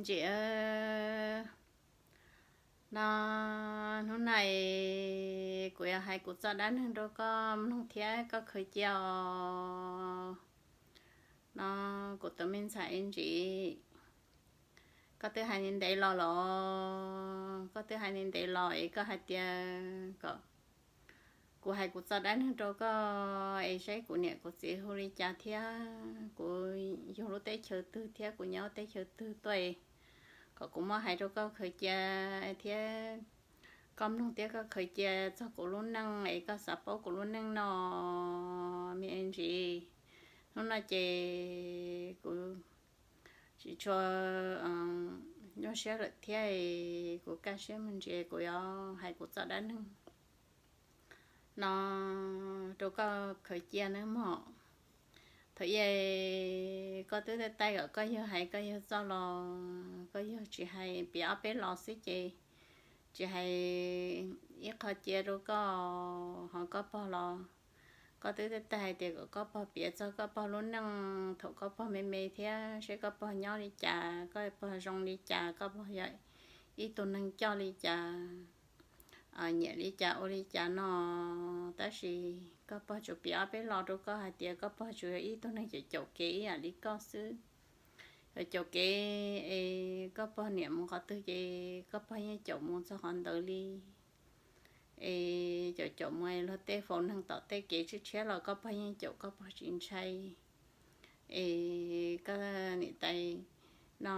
Ntsis, no, hnub no es kuv yuav hais kuv txoj dab neeg rau koj mloog thiab koj khaws cia os. No, kuv tus me ntxhais Ntsis, koj twb hais ntev los los, koj twb hais ntev los es koj hais tias kom kuv hais kuv txoj dab neeg rau koj es saib kuv niam kuv txiv hu li cas thiab kuv yug lub teb chaws twg thiab kuv nyob teb chaws twg tuaj, kom kuv muab hais rau koj khaws cia thiab koj mloog thiab koj khaws cia txog kuv lub neej es koj xav paub kuv lub neej no, me Ntsis. Hnub no ces kuv tsis tshua nyuaj siab lawm thiab, kuv kaj siab me ntsis kuv yuav hais kuv txoj dab neeg no rau koj khaws cia nawb mog. Thaum ub koj twb taij taij kom koj yawg hais koj yawg txoj los koj yawg tsis hais, piav ob peb los xwb ces tsis hais ib qho cia rau koj, ho koj pog los koj twb taij taij hais tias kom koj pog piav txog koj pog lub neej thaum koj pog me me thiab saib koj pog nyob li cas, koj pog zoo li cas, koj pog yog ib tug neeg coj li cas, nyiam li cas ua li cas no. Tab sis koj pog tsuas piav ob peb los rau koj hais tias koj pog tsuas yog ib tug neeg caum caum kev ib yam li koj xwb. Yog caum kev es koj pog niam mus qhov twg ces koj pog yeej caum mus txog qhov ntawd li. Es caum caum mus luag tej faus neeg tom tej kev tshiab tshiab los koj pog yeej caum, koj pog tsis ntshai. Es koj niam tais no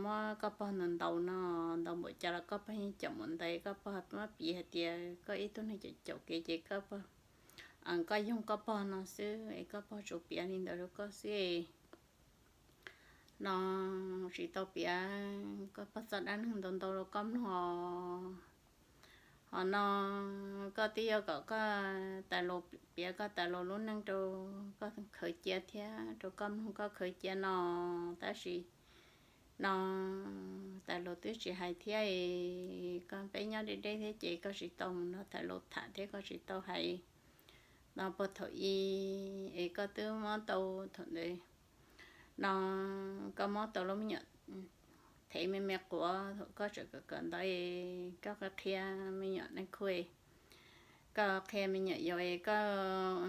muab koj pog ntaus ntaus no, ntaus npaum cas los koj pog yeej caum mus ntawd, koj pog muab piav hais tias koj ib tug neeg caum caum kev ces koj pog, koj yoog koj pog no xwb es koj pog tsuas piav li ntawd rau koj xwb. No tsis tau piav koj pog txoj dab neeg ntau ntau rau koj mloog. Ho no koj twb yuav kom koj tais laus piav koj tais laus lub neej rau koj khaws cia thiab rau koj mloog koj khaws cia no, tab sis no tais laus twb tsis hais thiab es koj peb nyob deb deb thiab ces koj tsis tau mus nrog tais laus tham thiab koj tsis tau hais no puag thaum ub es koj twb muab tau thaum ntawd no, koj muab tau lub me nyuam thev me me quav thaum koj tseem kawm kawm ntawv es koj qhia me nyuam neej khu, koj qhia me nyuam yaus es koj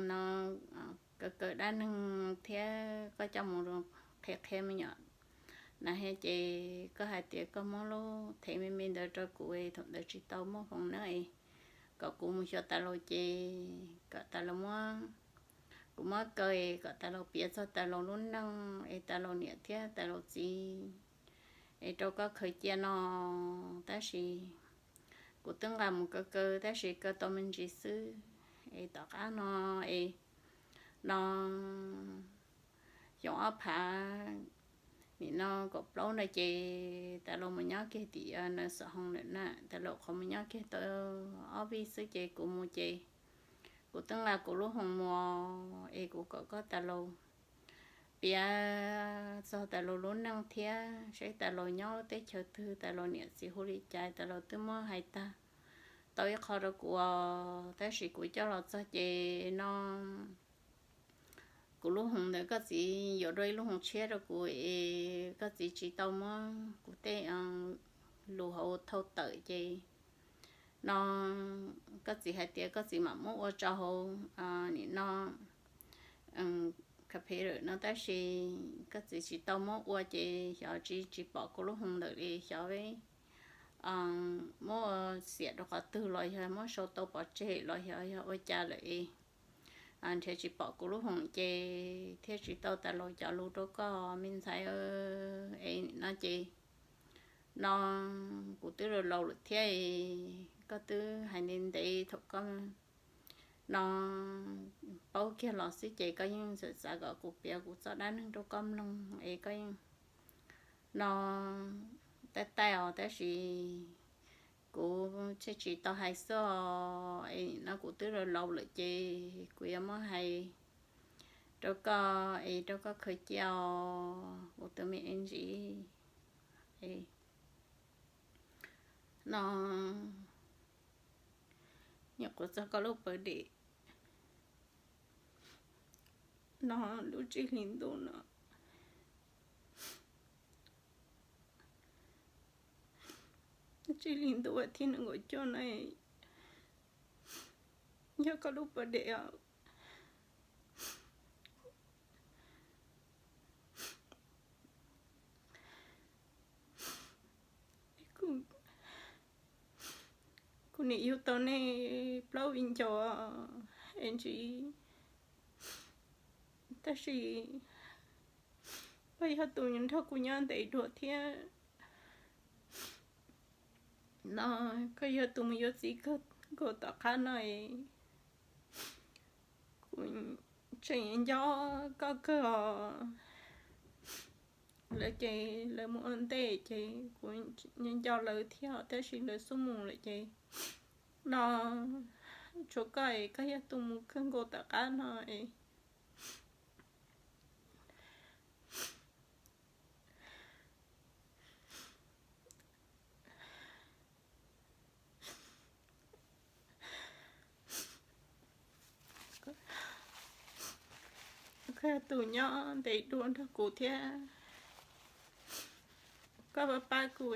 no kaw kaw dab neeg thiab koj coj mus qhia qhia me nyuam na he ces koj hais tias koj muab lub thev me me ntawd rau kuv es thaum ntawd tsis tau muaj foos na es kom kuv mus xyuas tais laus ces kom tais laus muab, kuv muab kaw es kom tais laus piav txog tais laus lub neej es tais laus niam thiab tais laus txiv es rau koj khaws cia no. Tab sis kuv twb nqa mus kaw kaw tab sis kaw tau me ntsis xwb es tom qab no es no xyoo ob phav nim no kaum plaub no ces tais laus mus nyob kiag tim Naj Xom Hoo lawm na, tais laus qhuav mus nyob kiag tau ob vij xwb ces kuv mus ces kuv twb nqa kuv lub hoos mus es kuv kom koj tais laus piav txog tais laus lub neej thiab saib tais laus nyob teb chaws twg, tais laus niam txiv hu li cas, tais laus twb muab hais tag tau ib qho rau kuv os, tab sis kuv coj los txog ces no kuv lub hoos ntawd koj txiv yuav dua ib lub hoos tshiab rau kuv es koj txiv tsis tau muab kuv tej lus hauv thau tawm ces no koj txiv hais tias koj txiv mam muab ua tso hauv nim no kha phe lawm no tab sis koj txiv tsis tau muab ua ces xyov tsis tsis pom kuv lub hoos ntawd li, xyov muab xiam rau qhov twg los yog muab sau tau pov tseg los xyov yog ua cas lawm es nrhiav tsis pom kuv lub hoos ces thiaj tsis tau tais laus cov lus rau koj me ntxhais es no ces no kuv twb laus laus lawm thiab es koj twb hais ntev ntev thaum koj no paub kiag los xwb ces koj yeej txawm xav kom kuv piav kuv txoj dab neeg rau koj mloog es koj yeej no taij taij os tab sis kuv thiaj tsis tau hais xwb os es no kuv twb laus laus lawm ces kuv yuav muab hais rau koj es rau koj khaws cia os kuv tus me ntsis. No nyuam qhuav txog koj lub pawv dim no lub tsib hlis ntuj no Tsis li ntuj thiab nees nkaum cuaj no yog koj lub pas dej os. Kuv niam yug tau nej plaub viv ncaus es ntsis, tab sis koj yog tus nrog kuv nyob ntev dua thiab no, koj yog tus mus yuav txiv kawg nkaus tom qab no es kuv tseem nco koj kawg os. Lawv ces lawv mus ua ntej ces kuv nco lawv thiab tab sis lawv xub mus lawm ces no tshuav koj es koj yog tus mus kawg nkaus tom qab no es koj yog tus nyob ntev dua nrog kuv thiab koj pab pab kuv.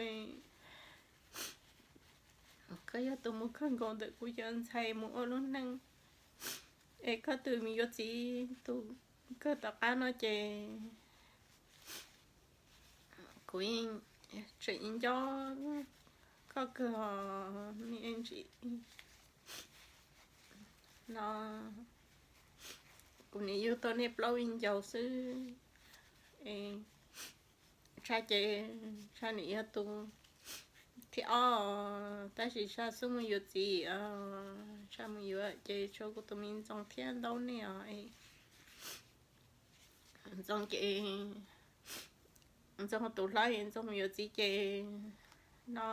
Koj yog tus mus kawg nkaus ntawm kuv cov ntxhais mus ua lub neej es koj tus mus yuav txiv tus kawg tom qab no ces kuv tseem nco koj kawg os me ntsis no. Kuv niam yug tau nej plaub viv ncaus xwb es Tsha ces Tsha niam yog tus thib ob, tab sis Tsha xub mus yuav txiv, Tsha mus yuav ces tshuav kuv tus me Ntxoo thiab Ntaub nej os. Ntxoo ces Ntxoo tus hlob es Ntxoo mus yuav txiv ces no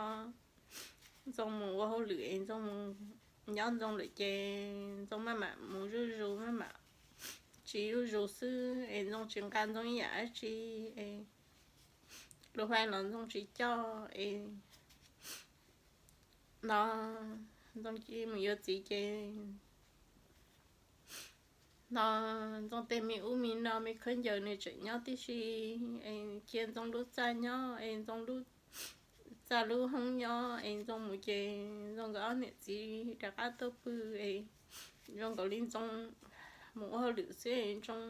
Ntxoo mus ua hauj lwm es Ntxoo mus nyob Ntxoo lawm ces Ntxoo maj mam mus zuj zus maj mam tsis zuj zus xwb es Ntxoo tsis nqa Ntxoo ib yam dab tsi es lus hais los Ntxoo tsis coj es no Ntxoo cia mus yuav txiv ces no Ntxoo tej me ub me no me khaub ncaws nws tseem nyob tib si es cia Ntxoo lub txaj nyob es Ntxoo lub txaj lub hoob nyob es Ntxoo mus ces Ntxoo nkawd ob niam txiv rov qab tuaj pw es zoo nkaus li Ntxoo mus ua hauj lwm xwb es Ntxoo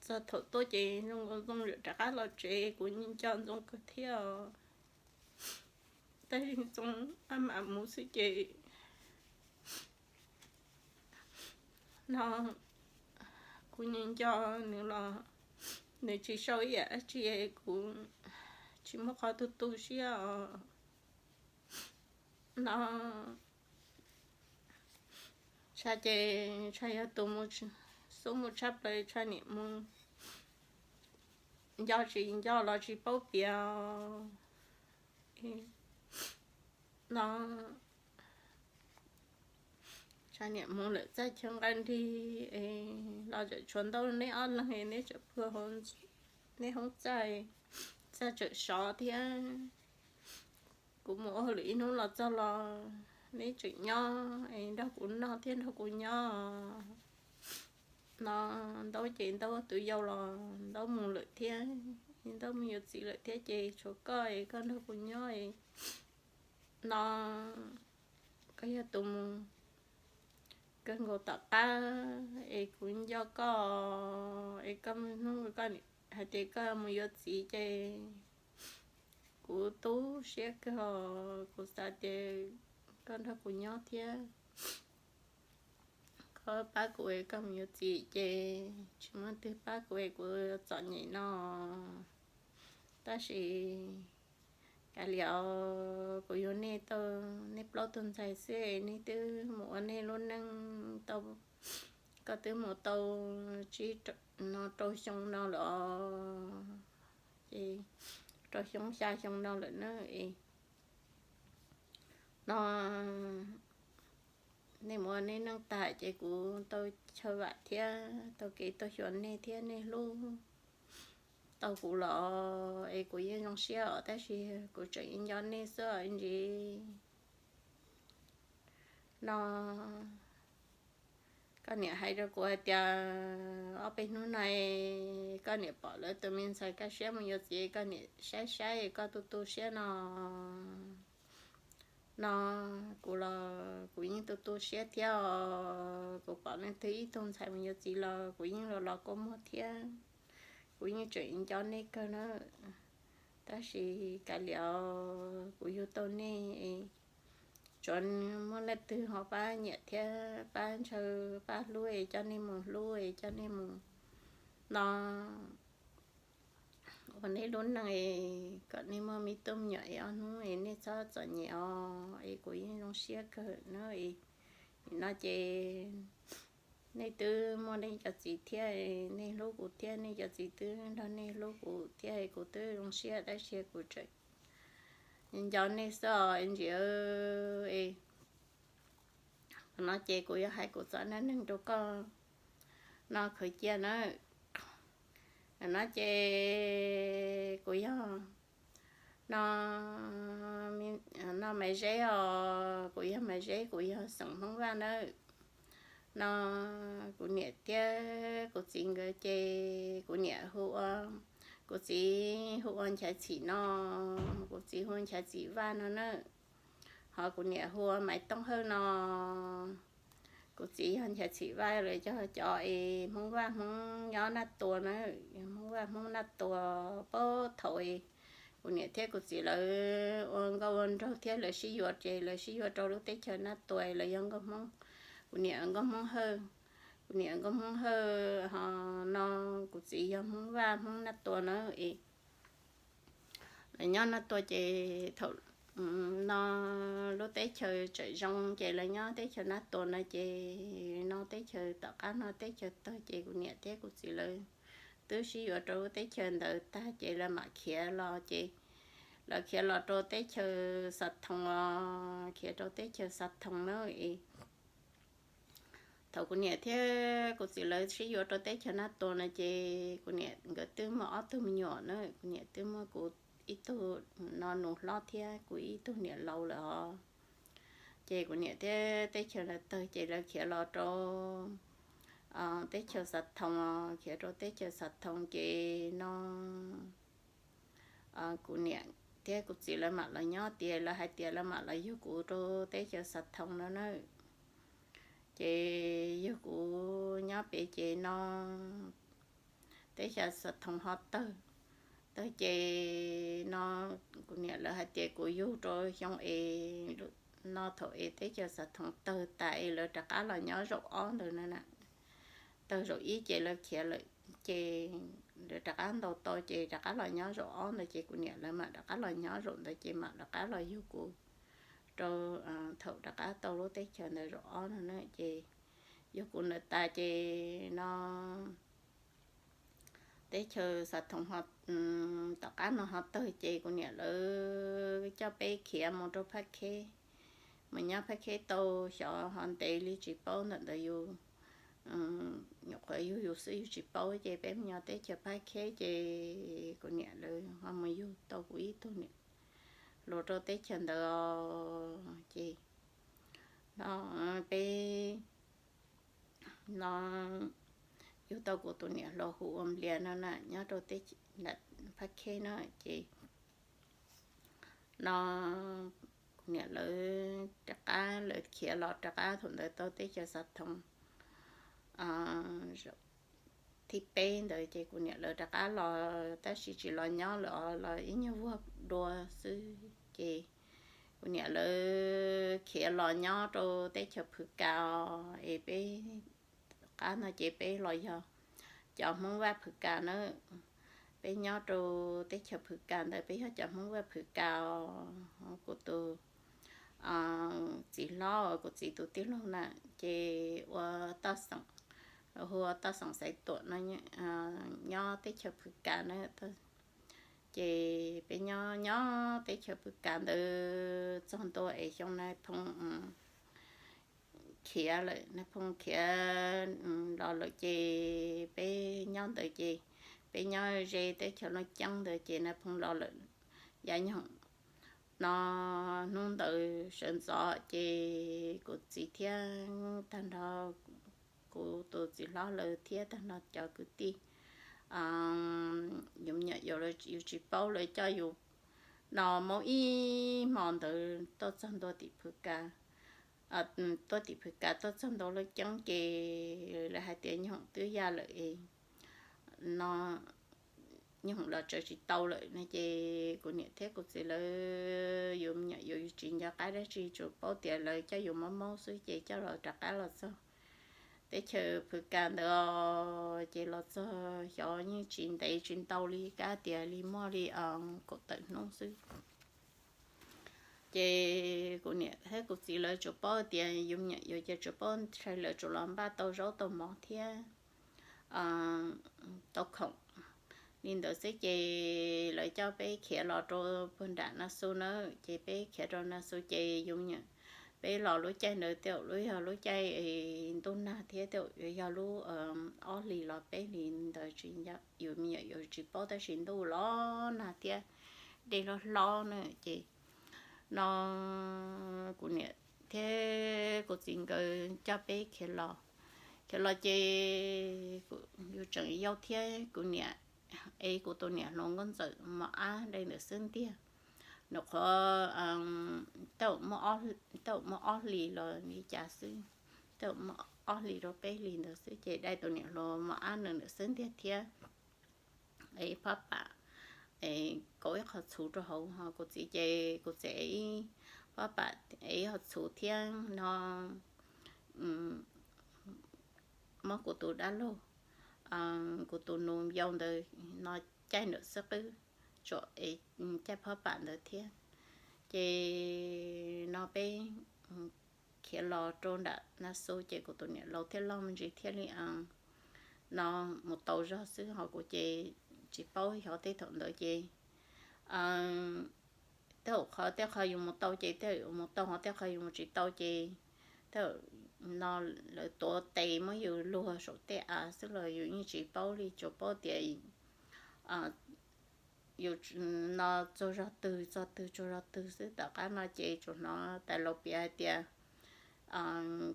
txog thaum tuaj ces zoo nkaus Ntxoo yuav rov qab los tsev, kuv nco Ntxoo kawg thiab os. Tab sis Ntxoo maj mam mus xwb ces no kuv nco nco nws los nws tsis sau ib yam dab tsi, kuv tsis muaj qhov tu tu siab os. No Tsha ces Tsha yog tus mus xub mus tshaj plaws, Tsha niam mus nco tsis nco los tsis paub piav no Tsha niam mus lawm txaj chaw nqaij nrig es los tseem tshuav Ntaub neb ob leeg es neb tseem pw hauv neb hoob txaj, txaj tseem sov thiab. Kuv mus ua hauj lwm ib hnub los txog los neb tseem nyob es nrog kuv noj thiab nrog kuv nyob no. Ntaub ces Ntaub tus yau los Ntaub mus lawm thiab, Ntaub mus yuav txiv lawm thiab ces tshuav koj es koj nrog kuv nyob no. Koj yog tus mus kawg nkaus tom qab es kuv nco koj es koj hnub koj hais tias koj mus yuav txiv ces kuv tu siab kawg os. Kuv xav tias koj nrog kuv nyob thiab koj pab kuv es koj mus yuav txiv ces tsis muaj twg pab kuv es kuv txom nyem no. Tab sis kav liam, kuv yuav nej tau nej plaub tug ntxhais xwb, nej twb mus ua nej lub neej tau, koj twb mus tau tsib no rau xyoo no lawm os, ces rau xyoo xya xyoo no lawm na. No nej mus ua nej neej tag ces kuv tau chaw vam thiab tau kev tuaj xyuas nej thiab nej hlub tau kuv los es kuv yeej zoo siab os, tab sis kuv tseem nco nej xwb ntsis no. Koj niam hais rau kuv hais tias ob peb hnub no koj niam pom lawv tus me ntxhais kaj siab mus yuav txiv, koj niam saib saib koj tu tu siab no. No kuv los kuv yeej tu tu siab thiab os, kuv pom leej twg ib tug ntxhais mus yuav txiv los kuv yeej los los kua muag thiab, kuv yeej tseem nco nej kawg na. Tab sis kav liam, kuv yug tau nej, tsuav muaj leej twg ho pab nyiam thiab pab ntshaw, pab hlub es coj nej mus hlub es coj nej mus no ua nej lub neej es kom nej muaj me tub me nyuam es ob hnub es nej txhob txom nyem os, es kuv yeej zoo siab kawg na. Nim no ces nej twb muaj nej cov txiv thiab, nej hlub kuv thiab, nej cov txiv twb nrog nej hlub kuv thiab, kuv twb zoo siab tab sis kuv tseem nco nej xwb os ntsia. Qhov no ces kuv yuav hais kuv txoj dab neeg rau koj no khaws cia na. No ces kuv yog no, no Maiv Zeb os, kuv yog Maiv Zeb, kuv yog xeem Hmoob Vaj nawb. No kuv niam thiab kuv txiv nkawd ces kuv niam hu ua, kuv txiv hu ua Nchaiv Txhim no, kuv txiv hu ua Nchaiv Txhim Vaj no na. Ho kuv niam hu ua Maiv Tooj Hawj no. Kuv txiv yog Nchaiv Txhim Vaj, lawv yog cov es Hmoob Vaj Hmoob nyob Naj Tua na, yog Hmoob Vaj Hmoob Naj Tua. Puag thaum kuv niam thiab kuv txiv lawv ua nkauj ua nraug thiab lawv sib yuav ces lawv sib yuav rau lub teb chaws Naj Tua, lawv yog nkauj Hmoob. Kuv niam nkauj Hmoob Hawj, kuv niam nkauj Hmoob Hawj, ho no kuv txiv yog Hmoob Vaj Hmoob Naj Tua na. Es lawv nyob Naj Tua ces thaum no lub teb chaws tseem zoo ces lawv nyob teb chaws Naj Tua no ces no teb chaws tom qab no teb chaws tawg ces kuv niam thiab kuv txiv lawv twb sib yuav rau lub teb chaws ntawd tag ces lawv mam khiav los ces lawv khiav los rau teb chaws Xav Thoos os, khiav rau teb chaws Xav Thoos na. Thaum kuv niam thiab kuv txiv lawv sib yuav rau teb chaws Naj Tua no ces kuv niam nkawd twb muaj ob tug me nyuam na, kuv niam twb muaj kuv ib tug no nus hlob thiab kuv ib tug niam laus lawm os. Ces kuv niam thiab teb chaws ntawd tawg ces lawv khiav los rau teb chaws Xav Thoos, khiav rau teb chaws Xav Thoos ces no kuv niam thiab kuv txiv lawv mam los nyob tias, lawv hais tias lawv mam los yug kuv rau teb chaws Xav Thoos no na. Ces yug kuv nyob pem ces no teb chaws Xav Thoos ho tawg, tawg ces no kuv niam lawv hais tias kuv yug rau xyoo es no thaum es teb chaws Xav Thoos tawg tas es lawv rov qab los nyob zaum ob ntawd na. Tawg zaum ib ces lawv khiav lawm ces lawv rov qab ntaus tau ces rov qab los nyob zaum ob ntawd ces kuv niam lawv mam rov qab los nyob zaum ntawd ces mam rov qab los yug kuv rau thaum rov qab tau lub teb chaws ntawd zaum ob no na. Ces yug kuv ntawd tas ces no teb chaws Xav Thoos ho tom qab no ho tawg ces kuv niam lawv coj peb khiav mus rau Phaj Kheb, mus nyob Phaj Kheb tau xyov ho ntev li tsis paub ntawm ntawd yus nyuam qhuav yug yus xwb yus tsis paub ces peb mus nyob teb chaws Phaj Kheb ces kuv niam lawv ho mus yug tau kuv ib tug niam hluas rau teb chaws ntawd ces no peb no yug tau kuv tus niam hluas hu ua Nplias no na nyob rau teb chaws Phaj Kheb no ces no kuv niam lawv rov qab lawv khiav los rov qab thaum ntawd tau teb chaws Xav Thoos thib peb ntawd ces kuv niam lawv rov qab los tab sis tsis los nyob lawm os, los ib nyuag vuag dua xwb ces kuv niam lawv khiav los nyob rau teb chaws Phwv Kas os es peb qab no ces peb los yog cov Hmoob Vaj Phwv Kas na. Peb nyob rau teb chaws Phwv Kas ntawd peb yog cov Hmoob Vaj Phwv Kas os. Kuv tus txiv hlob uas kuv txiv tus tij laug na ces ua toj xeem, hu ua toj xeem Xaiv Tuam no, nyob teb chaws Phwv Kas na. Ces peb nyob nyob teb chaws Phwv Kas ntawd txog ntua es xyoo Nais Phoo khiav lawm, Nais Phoo khiav los lawm ces peb nyob ntawd ces peb nyob ze teb chaws Looj Ceeb ntawd ces Nais Phoo los lawm. Yav nyoog no hnub ntawd sawv ntxov ces kuv txiv thiab tag nrho kuv tus txiv hlob lawv thiab tag nrho cov kwv tij, yus me nyuam yaus yus tsis paub lawv coj yus No muab ib hmo ntawd tuaj txog ntua tim Phwv Kas, tuaj tim Phwv Kas tuaj txog ntua lub ceeb ces lawv hais tias nyoob hoom twb ya lawm es no nyoob hoom los tsev tsis tau lawm no ces kuv niam thiab kuv txiv lawv yus me nyuam yus tsis nco qab dab tsi, tsuas paub tias lawv coj yus mob mob xwb ces coj los rov qab los txog teb chaws Phwv Kas ntawd ces los txog xyov yeej tsis ntev tsis ntau li, kab tias li muaj li kaum tawm hnub xwb. Ces kuv niam thiab kuv txiv lawv tsuas paub tias yus me nyuam yus ces tsuas paub ntshai lawv tsuas los npaj tau zaub tau mov thiab tau khoom li ntawd xwb ces lawv coj peb khiav los rau puag nram Na Xu na, ces peb khiav rau Na Xu ces yus me nyuam, peb los lub caij ntawd tej zaum lub yog lub caij ntuj nag thiab tej zaum yog lub ob hlis los peb hlis ntawd tsis, yus me nyuam yus tsis paub tab sis ntuj los nag thiab dej hlob hlob na ces no kuv niam thiab kuv txiv nkawd coj peb khiav los, khiav los ces yus tseem yau thiab kuv niam es kuv tus niam hluas nkauj ntxawm mos ab dai ntawm xub ntiag, nws qhuav tej zaum muaj ob hlis los li cas xwb, tej zaum muaj ob hlis rau peb hlis ntawd xwb ces dai tus niam hluas mos ab nws ntawm xub ntiag thiab es phab pam es kaus ib qho txhuv rau hauv ho kuv txiv ces kuv txiv es ib phab pam es ib qho txhuv thiab no muab kuv tus dab laug, kuv tus nus yau ntawd no caij ntawm xub qwb, tsuam es caij phab pam ntawd thiab. Ces no peb khiav los rau nram Na Xu ces kuv tus niam laus thiaj loj me ntsis thiaj li no mus tau zog xwb ho kuv ces tsis paub xyov tej thaum ntawd ces tej zaum qhov tej qhov yus mus tau ces tej zaum yus mus tau ho tej qhov yus mus tsis tau ces tej zaum no lawv tuav tes muab yus luag saum tej av xwb los yus yeej tsis paub li, tsuas paub tias yus no txog zog twg txog twg txog zog twg xwb. Tom qab no ces tsuas hnov tais laus piav hais tias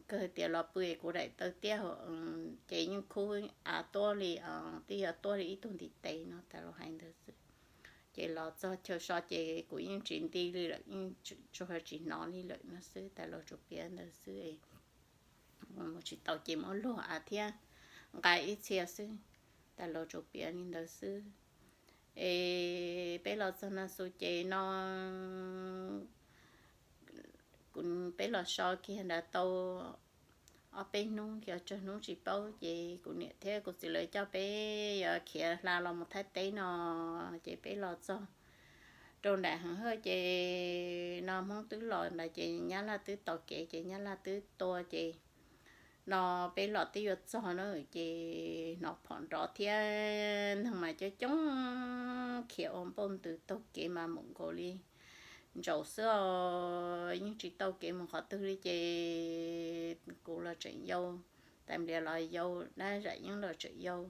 kawg tias los pw es kuv daim taw tiab ces yeej khub av tuab li, twb yog tuab li ib tug ntiv tes no tais laus hais ntawd xwb. Ces los txog chaw so ces kuv yeej tsis nti li lawm, yeej tsis hnov li lawm no xwb, tais laus tsuas piav ntawd xwb. Mus tsis tau ces muab luag av thiab nqa ib txhia xwb, tais laus tsuas piav li ntawd xwb. Es peb los txog Na Xu ces no peb los so kiag nrad tau ob peb hnub, xyov tsawg hnub tsis paub ces kuv niam thiab kuv txiv lawv coj peb yuav khiav hla los mus Thaib teb no ces peb los txog rau nram Heev Hawj ces no Hmoob twb los nrad ces Nyab Laj twb tos kev ces Nyab Laj twb tua ces no peb los twb yuav txog na ces hnov phom nrov thiab neeg mas coob coob khiav ua npauj ntws taug kev mas mus nkaus li ntsaum xwb os, yeej tsis tau kev mus qhov twg li ces kuv los tseem yau, tais nplias los yau, dab zam yeeb los tseem yau,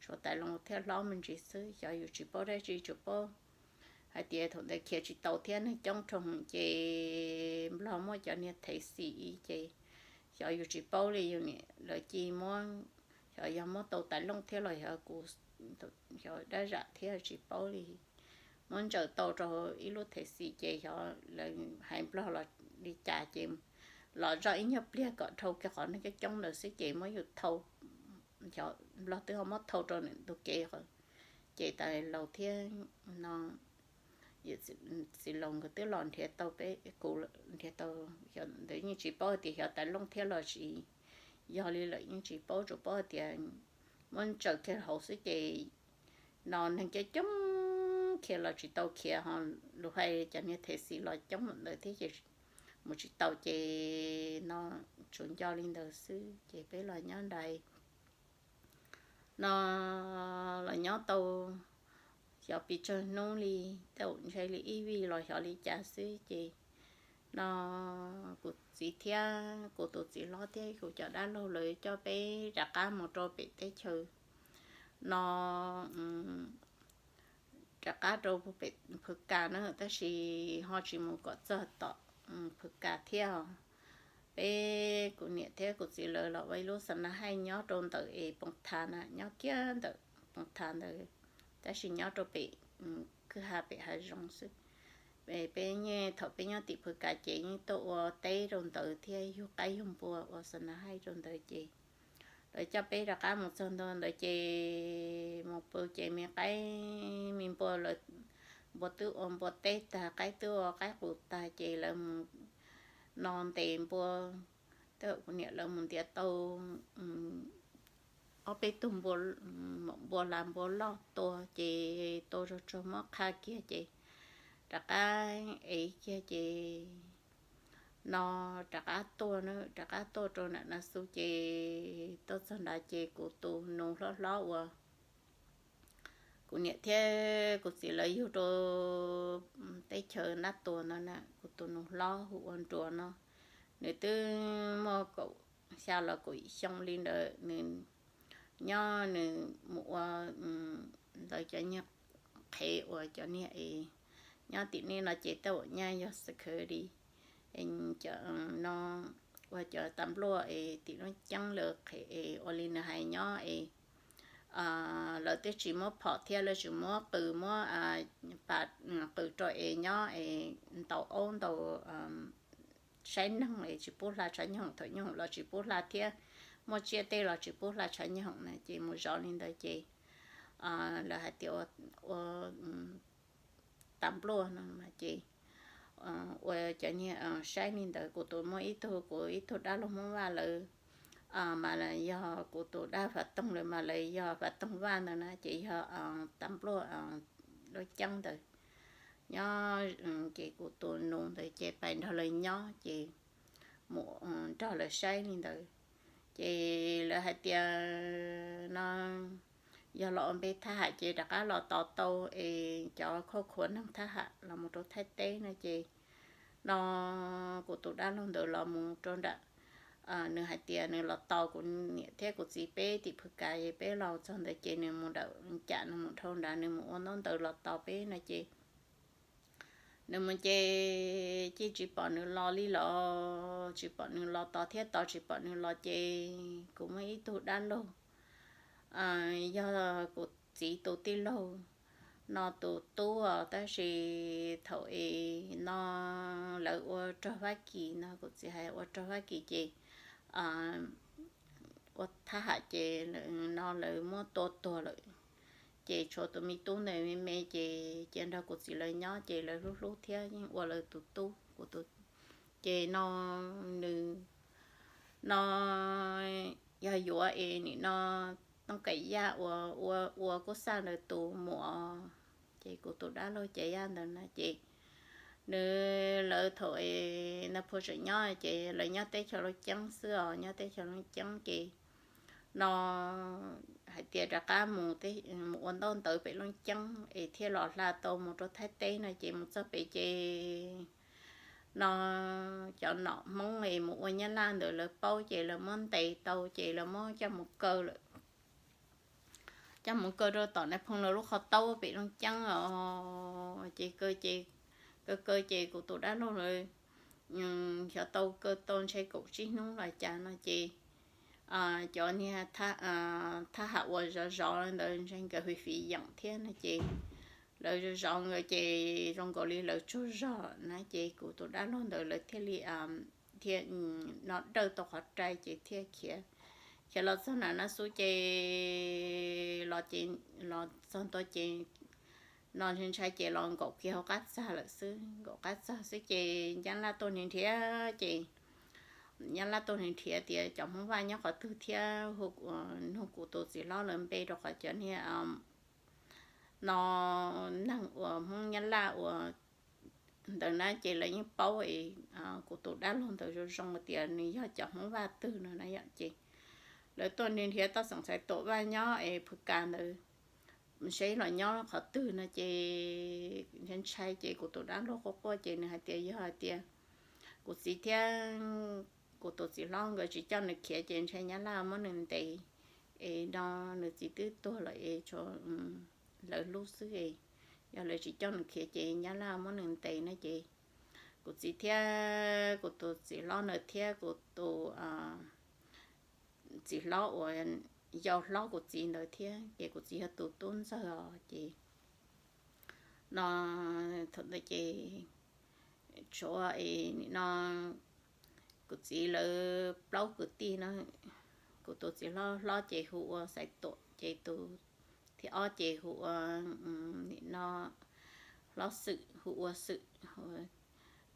tshuav tais laus thiab hlob me ntsis xwb, xyov yus tsis paub dab tsi tsuas paub hais tias thaum ntawd khiav tsis tau thiab neeg coob rau ces Nplog muaj cov niag thev xim ces xyov yus tsis paub li, yus niam lawv cia muab, xyov yog muab tau tais looj thiab los yog kuv, xyov dab zam thiab tsis paub li, muab ntsaws tau rau ib lub thev xim ces xyov lawv hais Nplog los li cas ces los zoj ib nyuag pliag kom dhau kiag qhov neeg coob coob ntawd xwb ces muab yus thau, Nplog twb ho muab thau rau ntug kev, ces tais laus thiab no txiv laus nkawd twb los nrhiav tau peb, kuv nrhiav tau, ntawd yeej tsis paub tias xyov tais looj thiab los tsis yog li lawm, yeej tsis paub, tsuas paub tias muab ntsaws kiag hauv xwb ces no neeg coob coob khiav los tsis tau khiav ho, lus hais cov niag thev xim los coob ntawd thiab ces mus tsis tau ces no tsuas nco li ntawd xwb ces peb los nyob nrad no los nyob tau xyov pes tsawg hnub li, tej zaum ntshe li ib vij los xyov li cas xwb ces no kuv txiv thiab kuv tus txiv hlob thiab kuv cov dab laug lawv coj peb rov qab mus rau pem teb chaws no, rov qab rau pem Phwv Kas na, tab sis ho tsis mus kom txog tom Phwv Kas thiab. Peb kuv niam thiab kuv txiv lawv los ua ib lub xa na haij nyob rau ntawm es Poos Tha na, nyob kiag ntawm Poos Tha ntawd, tab sis nyob rau pem kwj ha pem hav zoov xwb. Peb yeej thaum peb nyob tim Phu Kas ces yeej tuaj ua teb rau ntawd thiab yug qaib yug npua ua xa na haij rau ntawd ces lawv coj peb rov qab mus txog ntua ntawd ces mus pw ces me qaib me npua lawv, npua twb ua npua teb tag, qaib twb ua qaib qus tag ces lawv mus no ntes npua, kuv niam lawv mus ntiav tau ob peb tug npua, npua hla npua loj tua ces tua rau tsuag muab qha kiag ces rov qab ev kiag ces no rov qab tuaj, rov qab tuaj rau nram Naj Xu ces tuaj txog nrad ces kuv tus nus hlob hlob uas kuv niam thiab kuv txiv lawv yug rau teb chaws Naj Tuas ntawd na, kuv tus nus hlob hu ua Nruas no, nws twb muaj kaum xya los kaum yim xyoo li ntawd, nws nyob nws mus ua ntawd cov niag qhev uas cov niag es nyob tim nej no ces tej uas nyaj yog security, no ua cov tas npluaj es tim lub ceeb lawv qhev es ua li nws hais nyob es lawv twb tsis muab phom thiab lawv tsis muab qws muab pas qws rau es nyob es ntaus aub ntaus saib neeg es tsis pub hla tshav nyoog, thaum nyoog los tsis pub hla thiab, muaj tsiaj tej los tsis pub hla tshav nyoog na ces mus zov li ntawd ces lawv hais tias ua tas npluaj no ces ua cov niag saib li ntawd. Kuv tus muaj ib tug, kuv ib tug dab laug Hmoob Vaj lawv mas yog kuv tus dab Fav Toog lawv mas lawv yog Fav Toog Vaj ntawd na ces yog tas npluaj lub ceeb ntawd nyob ces kuv tus nus ntawd ces pais nrog lawv nyob ces mus nrog lawv saib li ntawd. Ces lawv hais tias no yog los ua npe thab ham ces rov qab los tos tau es cov khoj khuav neeg thab ham los mus rau Thaib teb no ces no kuv tus dab laug ntawd los mus rau nram, nws hais tias nws los tos kuv niam thiab kuv txiv peb tim Phu Kas es peb los txog ntawd ces nws mus nram cam, nws mus dhau nrad, nws mus ua ntaub ntawv los tos peb no ces nws mus ces cia tsis pom nws los li los tsis pom nws los tos thiab tos tsis pom nws los ces kuv muaj ib tug dab laug yog kuv txiv tus tij laug no tus tub os, tab sis thaum es no lawv ua rog Fab Kis no, kuv txiv hais ua rog Fab Kis ces ua thab ham ces no lawv muab tua tuag lawm. Ces tshuav tus me tub ntawd me me ces cia nrog kuv txiv lawv nyob ces lawv hlub hlub thiab yeej ua lawv tus tub kuv tus. Ces no nws no yog yuav es nim no Tooj Kaim Yaj uas ua ua Kub Xaj ntawd tus muam, ces kuv tus dab laug Caiv Yaj ntawd na ces nws lawv thaum es Naj Phua tseem nyob ces lawv nyob teb chaws Looj Ceeb xwb os, nyob teb chaws Looj Ceeb ces no hais tias rov qab mus ua ntaub ntawv pem Looj Ceeb es thiaj los hla tau mus rau Thaib teb no ces mus txog pem ces no cov nom Hmoob es mus ua Nyab Laj ntawd lawv paub ces lawv muab ntes tau ces lawv muab coj mus kaw lawm. Coj mus kaw rau tom Naj Phoo lawv lub qhov taub pem Looj Ceeb os, ces kaw ces kaw kaw ces kuv tus dab laug lawv xyov tau kaw tau ntshe kaum tsib hnub los cas no ces cov niag thab ham uas zov zov ntawd ntshe nkawd fiv fiv yeem thiab no ces lawv zov zov nkawd ces zoo nkaus li lawv tsaug zog na ces kuv tus dab laug ntawd lawv thiaj li thiaj no dawj tau qhov rai ces thiaj khiav, khiav los txog nram Naj Xu ces los ces los txog ntua ces no ntshai ntshai ces los nkaum kiag hauv qab txag lawm xwb, nkaum qab txag xwb ces Nyab Laj tuaj nrhiav nrhiav ces Nyab Laj tuaj nrhiav nrhiav tias cov Hmoob Vaj nyob qhov twg thiab hu nug kuv tus txiv hlob lawv npe rau qhov cov niag no neeg uas Hmoob Nyab Laj uas ntawd na ces lawv yeej paub kuv tus dab laug ntawd zoo zoo tias nws yog cov Hmoob Vaj twg no na yom ces lawv tuaj nrhiav nrhiav toj xeem Xaiv Tuam Vaj nyob es Phu Kas ntawd seb los nyob qhov twg no ces ntshai ntshai ces kuv tus dab laug quaj quaj ces nws hais tias yog hais tias kuv txiv thiab kuv tus txiv hlob nkawd tsis coj nws khiav ces ntshai Nyab Laj muab nws ntes es no nws txiv twb tuag lawm es tshuav lawv hlub xwb es yog lawv tsis coj nws khiav ces Nyab Laj muab nws ntes no ces kuv txiv thiab kuv tus txiv hlob ntawd thiab kuv tus txiv hlob uas yau hlob kuv txiv ntawd thiab ces kuv txiv yog tus tub ntxawg os ces no Thaum ntawd ces tshuav nim no kuv txiv lawv plaub kwv tij no, kuv tus txiv hlob hlob ces hu ua Xaiv Tuam, ces tus thib ob ces hu ua nim no hlob Xwm, hu ua Xwm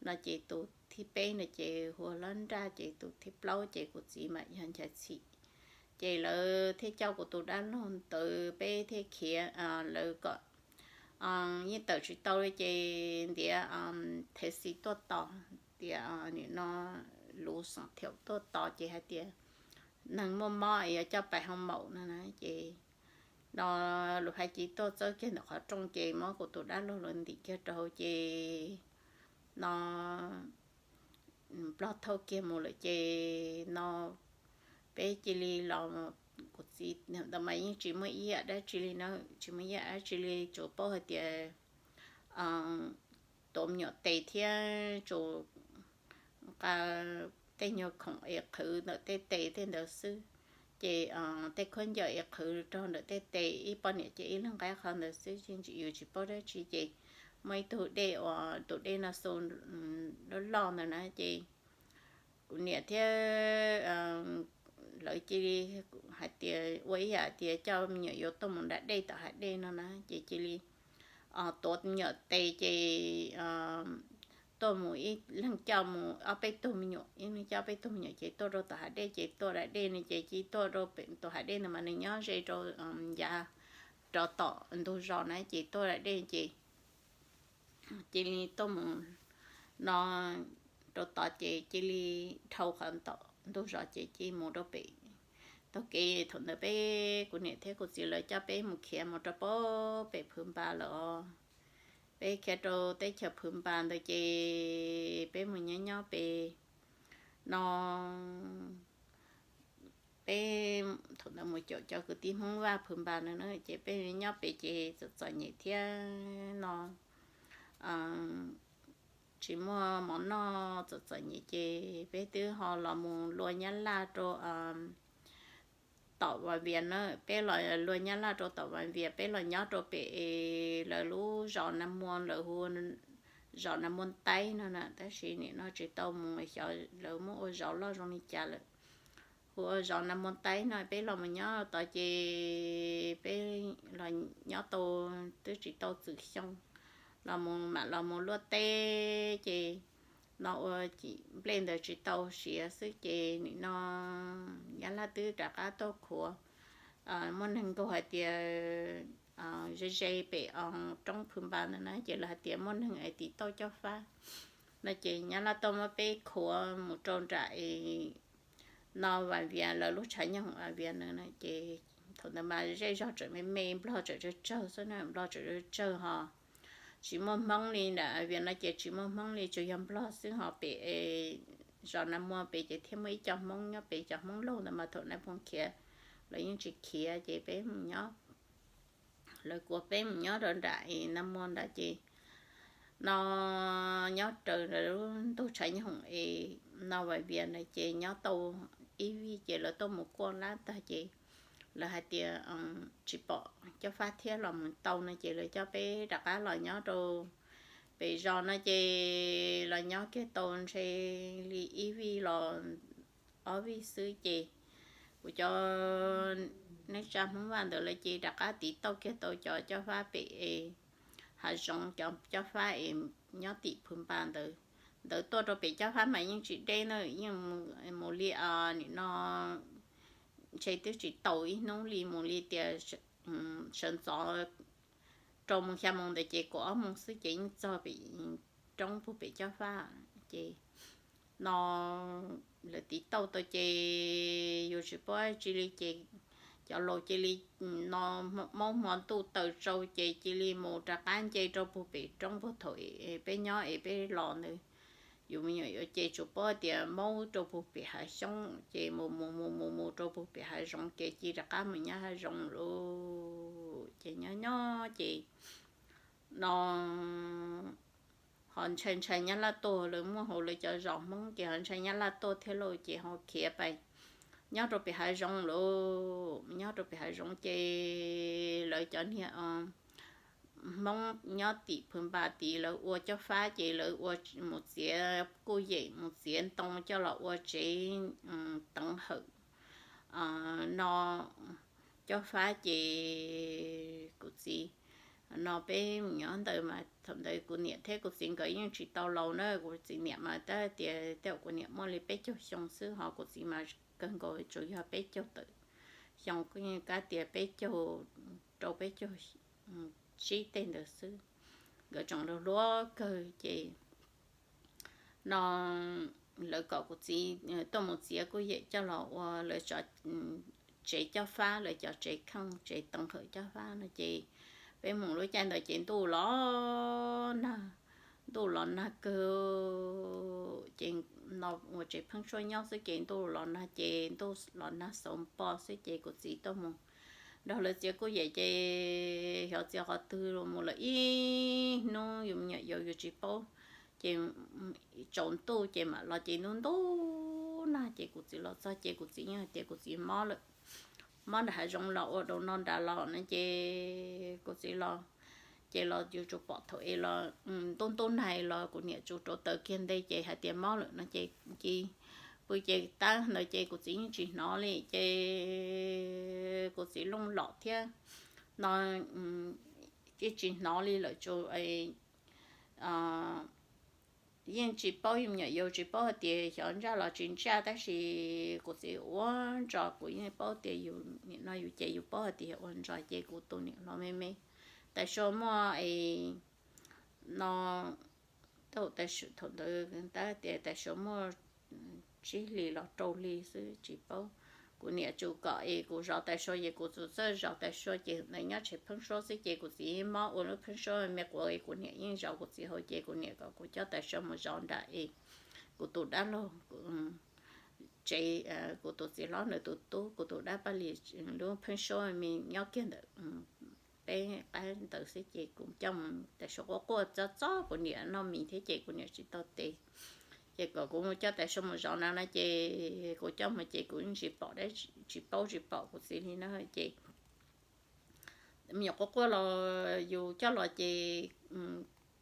no, ces tus thib peb no ces hu ua hlob Nraj, ces tus thib plaub ces kuv txiv mas yog Nchaiv Txhim. Ces lawv thiaj coj kuv tus dab laug ntawd peb thiaj khiav, lawv kom yeej tawm tsis tau li ces ntiav Thev Xis tuaj tos, tias nim no Luv Xom Thiaum tuaj tos ces hais tias neeg muaj mob es yuav coj pais hoo maum no na, ces no Luv Hais Ci tuaj txawb kiag ntawm qhov rooj ces muab kuv tus dab laug lawv ntim kiag rau hauv ces no Nplog thauj kiag mus lawm ces no peb cia li los, kuv txiv ntawd mas yeej tsis muaj ib yam dab tsi li na, tsis muaj ib yam dab tsi li, tsuas paub hais tias tuav me nyuam tes thiab tsuas nqa tej nyuag khoom es qhwv ntawm tej tes tej ntawd xwb. Ces tej khaub ncaws es qhwv rau ntawm tej tes, ib poj niam ces ib leeg nqa qhov ntawd xwb, yeej tsis, yus tsis paub dab tsi. Ces muaj ib tug dej uas tus dej no xu loj loj ntawd na, ces kuv niam thiab lawv cia li hais tias ua ib yam tias coj me nyuam yuav tuaj mus nram dej tom hav dej no na, ces cia li tuav me nyuam tes ces tuaj mus, ib leeg coj mus ob peb tug me nyuam, ib leeg coj peb tug me nyuam ces tuaj rau tom hav dej, ces tuaj nram dej no ces cia li tuaj rau pem tus hav dej ntawd mas nws nyob ze rau yav rov tom ntug zos na, ces tuaj nram dej ces cia li tuaj mus no rau tod ces cia li dhau qhov tom ntug zos ces cia li mus rau pem taug kev. Thaum ntawd peb, kuv niam thiab kuv txiv lawv coj peb mus khiav mus rau pem Phwv Npas lawm os. Peb khiav rau teb chaws Phwv Npas ntawd ces peb mus nyob nyob pem no, peb thaum ntawd mus caum cov kwv tij Hmoob Vaj Phwv Npas ntawd na, ces peb nyob pem ces txom txom nyem thiab no tsis muaj mov noj, txom txom nyem ces peb twb ho los mus lua Nyab Laj rau tom Vas Vias na, peb los lua Nyab Laj rau tom Vas Vias, peb los nyob rau pem lawv lub zos Nas Muas, lawv hu zos Nas Muas Taib no na, tab sis nim no tsis tau mus xyov lawv muab ua zos loj zoo li cas lawm. Hu ua zos Nas Muas Taib no, peb los mus nyob tod ces peb los nyob tau twb tsis tau txwm xyoo, los mus mam los mus luaj teb ces no ua nplej ntawd tsis tau siav xwb ces nim no Nyab Laj twb rov qab tuaj khuav. Muaj neeg nkaug hais tias ze ze pem roob Phwv Npas ntawd na, ces lawv hais tias muaj neeg es tiv tauj cob fab no, ces Nyab Laj tuaj muab peb khuav mus rau nram no Vas Vias, lawv lub tshav nyooj Vas Vias ntawd na, ces thaum ntawd mas zej zog tseem me me, Nplog tseem tsawg tsawg xwb na, Nplog tseem tsawg tsawg ho tsis muaj Hmoob li. Nram Vas Vias no ces tsis muaj Hmoob li, tsuas yog Nplog xwb ho pem zos Nas Muas pem ces thiaj muaj ib co Hmoob nyob pem, cov Hmoob laug ntawd mas thaum Nas Muas khiav lawv yeej tsis khiav ces peb mus nyob, lawv kuas peb mus nyob rau nram Nas Muas ntawd ces no nyob raws lub ntug tshav nyooj es no Vas Vias ntawd ces nyob tau ib vij ces lawv tuaj mus kuaj lab tag ces lawv hais tias tsis pom cob fab thiab los mus tau no ces lawv coj peb rov qab los nyob rau pem zos no ces los nyob kiag tau ntshe li ib vij los ob vij xwb ces kuv cov neej tsa Hmoob Vaj ntawd lawv ces rov qab tiv tauj kiag tau cov cob fab pem hav zoov, cov cob fab es nyob tim Phwv Npas ntawd. Ntawd tuaj rau pem cob fab mas yeej tsis deb na, yeej mus li nim no ntshe twb tsis tau ib hnub li, mus li tias sawv ntxov rau moos xya moos ntawd ces kaum ob moos xwb ces yeej txog pem roob puag pem cob fab ces no lawv tiv tauj tau ces yus tsis paub dab tsi li ces cov laus cia li no maub hmo ntuj taws tsau ces cia li mus rov qab nce rau puag pem roob puag thaum peb nyob es peb los ntawd. Yus me nyuam yaus ces tsuas paub tias maub rau puag pem hav xyoob ces mus mus mus mus mus rau puag pem hav zoov ces cia rov qab mus nyob hav zoov lawm ces nyob nyob ces no ho ntshai ntshai Nyab Laj tuaj, lawv muaj hauv lawv cov zos Hmoob ces ho ntshai Nyab Laj tuaj thiab lauj ces ho khiav pais nyob rau pem hav zoov lawm. Nyob rau pem hav zoov ces lawv cov niag Hmoob nyob tim Phwv Npas tid lawv ua cob fab ces lawv ua mus txiav kuj yem mus txiav ntoo coj los ua tsev teev hawm no cob fab ces kuv txiv no peb mus nyob ntawd mas thaum ntawd kuv niam thiab kuv txiv nkawd yeej tsis tau laus na, kuv txiv niam mas tab tias tej zaum kuv niam muaj li peb caug xyoo xwb ho kuv txiv mas kawg nkaus tsuas yog peb caug tawm xyoo, kuj yeej kab tias peb caug rau peb caug tsib tej ntawd xwb. Nkawd tseem hluas hluas kawg ces no lawv kom kuv txiv tuaj mus txiav kuj yem coj los ua lawv tsev cob fab, lawv cov tsev kheej tsev teev hawm cob fab no ces peb mus lub caij ntawd ces ntuj los nag, ntuj los nag kawg ces no ua tsev pheeb suab nyob xwb ces ntuj los nag ces ntuj los nag xauv npo xwb ces kuv txiv tuaj mus nrog lawv txiav kuj yem ces xyov txiav qhov twg los mus lawm ib hnub yus me nyuam yaus yus tsis paub ces tsaus ntuj ces mam los ces ntub ntub nag ces kuv txiv los txog ces kuv txiv yeej hais tias kuv txiv mob lawm, mob nram hav zoov los ua dau no nrad los no ces kuv txiv los ces los yus tsuas pom thaum es los ntub ntub nag los kuv niam tsuas rauv taws kiag nte ces hais tias mob lawm no ces ci pw ces tab ntawd ces kuv txiv yeej tsis hnov li ces kuv txiv looj lom thiab no yeej tsis hnov li lawm tsuas yeej tsis paub, yus me nyuam yaus tsis paub hais tias xyov ntsaj los tsis ntsaj tab sis kuv txiv ua ntso kuv yeej paub tias yus nim no yus ces yus paub hais tias ua ntso ces kuv tus niam hluas me me Tais Sua muaj no thaum ntawd tab tias Tais Sua muaj tsib hlis los rau hli xwb tsis paub. Kuv niam tsuas kom es kuv zov Tais Sua ces kuv tsuas txawj zov Tais Sua ces ntawd nyob tsev pheeb suab xwb ces kuv txiv mob ua lub pheeb suab me quav es kuv niam yeej zov kuv txiv hauv ces kuv niam kom kuv coj Tais Sua mus zov nram es kuv tus dab laug tsev, kuv tus txiv hlob nws tus tub kuv tus dab paj li lub pheeb suab me nyob kiag ntawm peb qab ntawd xwb ces kuv coj mus Tais Sua quaj quaj txob txob kuv niam noj mis thiab ces kuv niam tsis tau tes ces kom kuv mus coj Tais Sua mus zov na no ces kuv coj mus ces kuv yeej tsis pom, tsis paub tsis pom kuv txiv li na ces me nyuam quaj quaj los yus coj los ces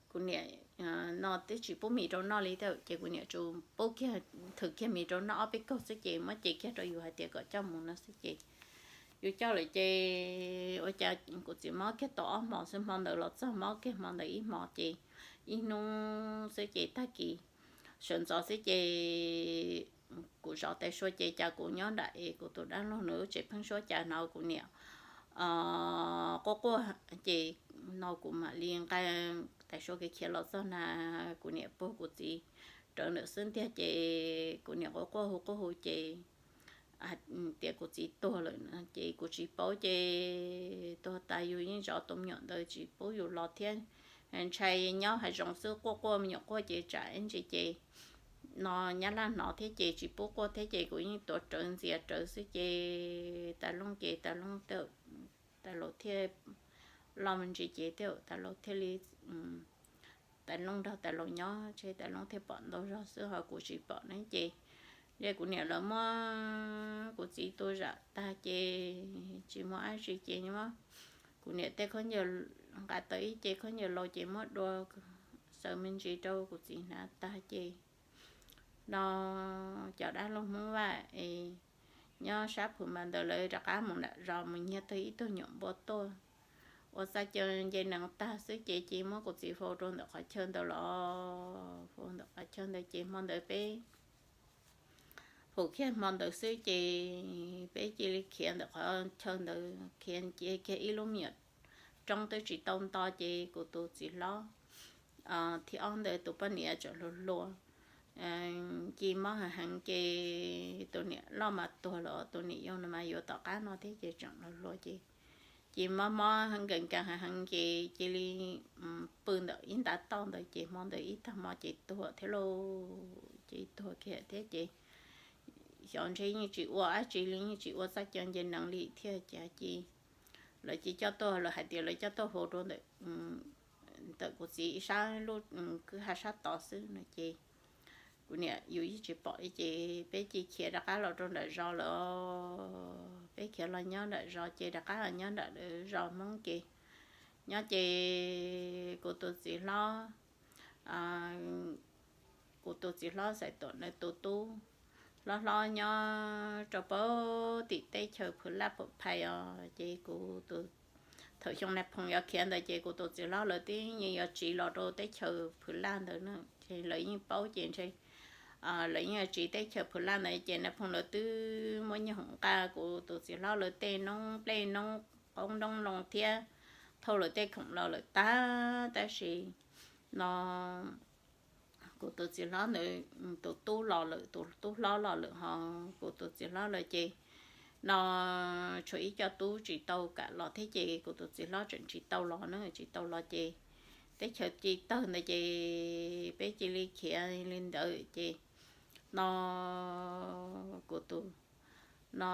kuv niam no twb tsis pub mis rau noj li thiab ces kuv niam tsuas pub kiag, thws kiag mis rau noj ob peb kaug xwb ces muab ce kiag rau yus hais tias kom coj mus no xwb ces yus coj lawm ces ua cas kuv txiv mob kiag tau ob hmo xwb, hmo ntawd los txog mob kiag hmo ntawd ib hmo ces ib hnub xwb ces tag kis sawv ntxov xwb ces kuv zov Tais Sua ces cas kuv nyob nram es kuv tus dab laug nws lub tsev pheeb suab cas hnov kuv niam quaj quaj ces no kuv mam li nqa Tais Sua khiav khiav los txog na kuv niam puag kuv txiv rawv ntawm xwb ntiag ces kuv niam quaj quaj hu quaj hu ces tias kuv txiv tuag lawm ces kuv tsis paub ces tuag tas yus yeej zov tus me nyuam ntawd tsis pub yus los thiab ntshai nyob hav zoov xwb quaj quaj me nyuam quaj ces tsam ib ntsis ces no nyab laj hnov thiab ces tsis pub quaj thiab ces kuv yeej tuav rawv ntxias rawv xwb ces Tais Looj ces Tais Looj, Tais Laus thiaj loj me ntsis ces thiaj Tais Laus thiaj li Tais Looj nrog Tais Laus nyob ces Tais Looj thiaj pom ntau zog xwb ho kuv tsis pom ne ces kuv niam lawv muab kuv txiv tua zam tag ces tsis muaj dab tsi ces kuv niam tej khaub ncaws nqa tau ib ce khaub ncaws laus ces muab dua xaws me ntsis rau kuv txiv hnav tag ces no cov dab laug Hmoob Vaj es nyob sab Phwv Npas ntawd lawv rov qab mus nram zos mus nyiag tau ib tug nyuam npua tuaj ua txaj caw nce nees tag xwb ces cia muab kuv txiv faus rau ntawm qhov chaw ntawd los faus ntawm qhov chaw ntawd ces hmo ntawd peb faus kiag hmo ntawd xwb ces peb cia li khiav ntawm qhov chaw ntawd khiav nce kiag ib lub me nyuam roob twb tsis tau nto ces kuv tus txiv hlob thib ob ntawd tus poj niam tseem hluas hluas ci mob heev heev ces tus niam loj mas tuag los tus niam yau no mas yuav tom qab no thiab ces tseem hluas hluas ces ci mob mob nkees nkees heev heev ces cia li pw ntawm ib ntav toj ntawd ces hmo ntawd ib tag hmo ces tuag thiab lauj. Ces tuag kiag thiab ces xyov ntshe yeej tsis ua dab tsi li, yeej tsis ua txoj cai nce nees li thiab ces ci lawv cia coj tuaj, lawv hais tias lawv coj tuaj faus rau ntawm ntawm kuv txiv ib sab lub kwj ha sab tod xwb no ces kuv niam yus yeej tsis pom li ces peb cia khiav rov qab los rau nram zos lawm. Peb khiav los nyob nram zos ces rov qab los nyob nram zos Hmoob ces Nyob ces kuv tus txiv hlob, kuv tus txiv hlob Xaiv Tuam nws tus tub hlob hlob nyob rau pem tim teb chaws Phwv Laj Phom Phais os. Ces kuv tus, thaum xyoo Nais Phoo yuav khiav ntawd ces kuv tus txiv hlob lawv twb yeej yuav tsiv los rau teb chaws Phwv Laj ntawd na, ces lawv yeej paub ces ntshe lawv yeej yuav tsiv teb chaws Phwv Laj ntawd ces Nais Phoo lawv twb muab nyiaj hoom nqa kuv tus txiv hlob lawv tej noob nplej noob qoob noob loo thiab thauj lawv tej khoom los lawm tag. Tab sis no kuv tus txiv hlob ntawd tus tub los lawm, tus tub hlob los lawm ho kuv tus txiv hlob lawm ces no tshuav ib co tub tsis tau kam los thiab ces kuv tus txiv hlob tseem tsis tau los na, tsis tau los ces teb chaws cia li tawg ntawd ces peb cia li khiav li ntawd ces no kuv tus no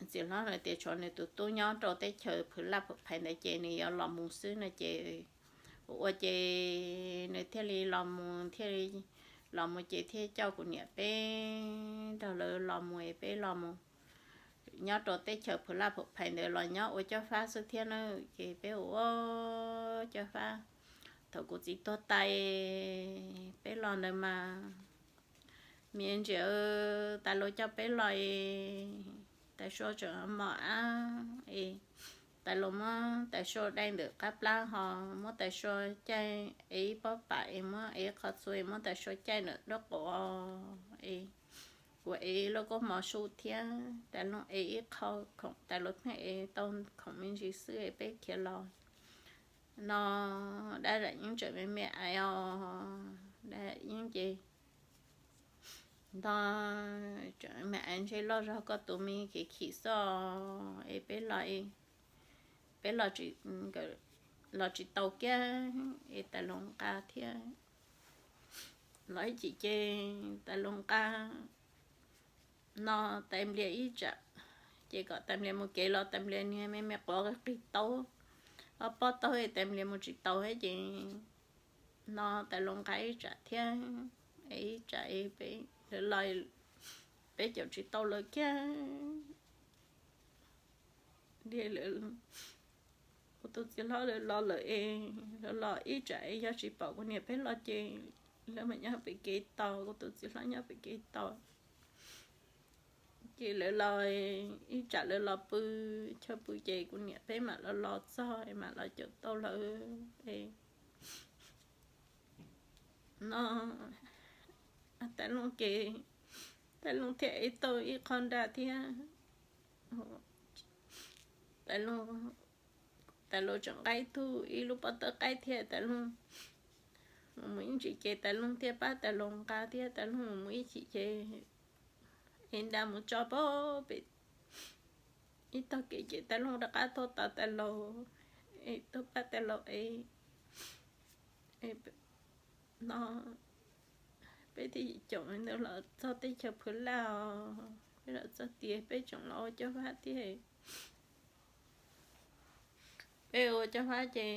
txiv hlob nws tias tshuav nws tus tub nyob rau teb chaws Phwv Laj Phom Phais ntawd ces nws yuav los mus xwb no ces ua ua ces nws thiaj li los mus, thiaj li los mus ces thiaj coj kuv niam peb nrog lawv los mus, peb los mus nyob rau teb chaws Phwv Laj Phom Phais ntawd los nyob ua Cob Fab xwb thiab na. Ces peb ua ua Cob Fab, thaum kuv txiv tuag tas peb los ntawd mas me ntsis Tais Laus coj peb los, Tais Sua tseem mos ab es Tais Laus muab Tais Sua dai ntawm qab plab ho muab Tais Sua caij es ib pob pam es muab es qhov txhua es muab Tais Sua caij ntawm nraub qaum es kuv es lub koob mos su thiab Tais Laus es ib qho khoom, Tais Laus pheej es tau khoom me ntsis xwb es peb khiav los no dab zam yeeb tseem me me aiv os, dab zam yeeb ces ntog tseem me aiv ntshe loj zog koj tus me kev khim xwb es peb los, peb los, los tsis tau kiag es Tais Laus nqa thiab los ib chim ces Tais Laus nqa no Tais Nplias ib tsam, ces kom Tais Nplias mus kev los Tais Nplias niag me me quav qig taub, ob pob taub es Tais Nplias mus tsis tau thiab ces no Tais Laus nqa ib tsam thiab, es ib tsam es peb lawv los, peb caum tsis tau lawv kiag. Kuv tus txiv hlob lawv los lawm es lawv los ib tsam es yog tsis pom kuv niam peb los ces lawv mam nyob pem kev tos, kuv tus txiv hlob nyob pem kev tos. Ces lawv los ib tsam lawv los pw, chaw pw ces kuv niam peb mam los los txog es mam los caum tau lawv no. Tais Looj kev, Tais Looj thiaj ev tau ib qho nra thiab. Tais Looj, Tais Looj tseem nqa ib tug ib lub pob tawb qaib thiab Tais Looj mus mus ib ntsis ces Tais Looj thiaj pab Tais Looj nqa thiab Tais Looj mus mus ib chim ces ev nra mus tso pem ib tog kev ces Tais Looj rov qab tuaj tos Tais Laus, es tuaj pab Tais Laus ev no. Peb thiaj caum ntawd los txog teb chaws Phwv Laj os, peb los txog tias peb tseem los ua Cob Fab thiab. Peb ua Cob Fab ces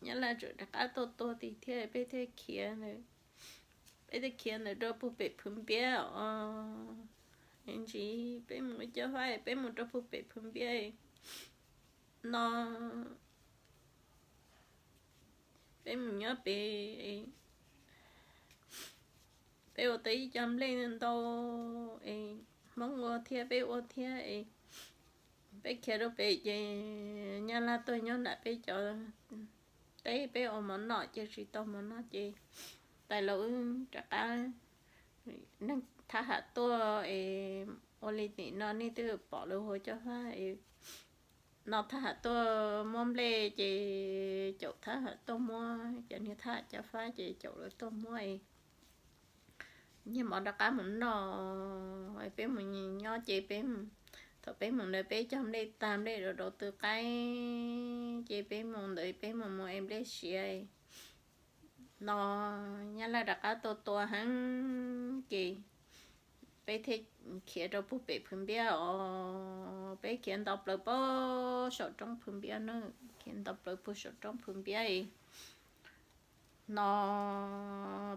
Nyab Laj tseem rov qab tuaj tua tim thiab peb thiaj khiav, peb thiaj khiav ntawd rau puag pem Phwv Npiab os. Ntsis peb mus ua Cob Fab peb mus rau puag pem Phwv Npiab no, peb mus nyob pem, peb ua tau ib co nplej ntau es Hmoob ua thiab peb ua thiab es peb khiav rau pem ces Nyab Laj tuaj nyob nram peb cov teb, peb ua mov noj ces tsis tau mov noj ces Tais Laus wb rov qab, neeg thab ham tuaj es ua li nim no nej twb pom lawv ua Cob Fab no, thab ham tuaj muab nplej ces caum thab ham tuaj muab, cov niag thab ham Cob Fab ces caum lawv tuaj muab es nyiag mov rov qab mus noj. Peb mus nyob ces peb, thaum peb mus ntawd peb cog nplej tag nplej rau rau tw qaib ces peb mus ntawd peb mus mus es nplej siav no, Nyab Laj rov qab tua tua heev ces peb thiaj khiav rau puag pem Phwv Npiab os. Peb khiav nto plaws puag saum roob Phwv Npiab na, khiav nto plaws puag saum roob Phwv Npiab no.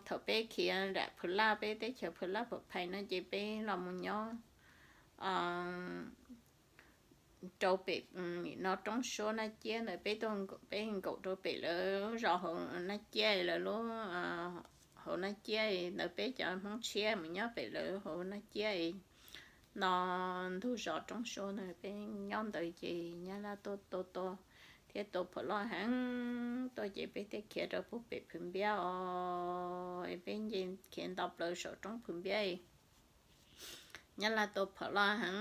Thaum peb khiav nram Phwv Laj, peb teb chaws Phwv Laj Phom Phais no ces peb los mus nyob rau pem no roob suab Nab Ciab ntawd, peb tuaj peb nkaum rau pem lawv zos hauv Nab Ciab, lawv lub hauv Nab Ciab ntawd, peb cov Hmoob Tshiab mus nyob pem lawv hauv Nab Ciab no ntug zos roob suab ntawd, peb nyob ntawd ces Nyab Laj tuaj tua tua thiab tua phom loj heev tuaj ces peb thiaj khiav rau puag pem Phwv Npiab os, peb nce khiav nto plaws saum roob Phwv Npiab. Nyab Laj tua phom loj heev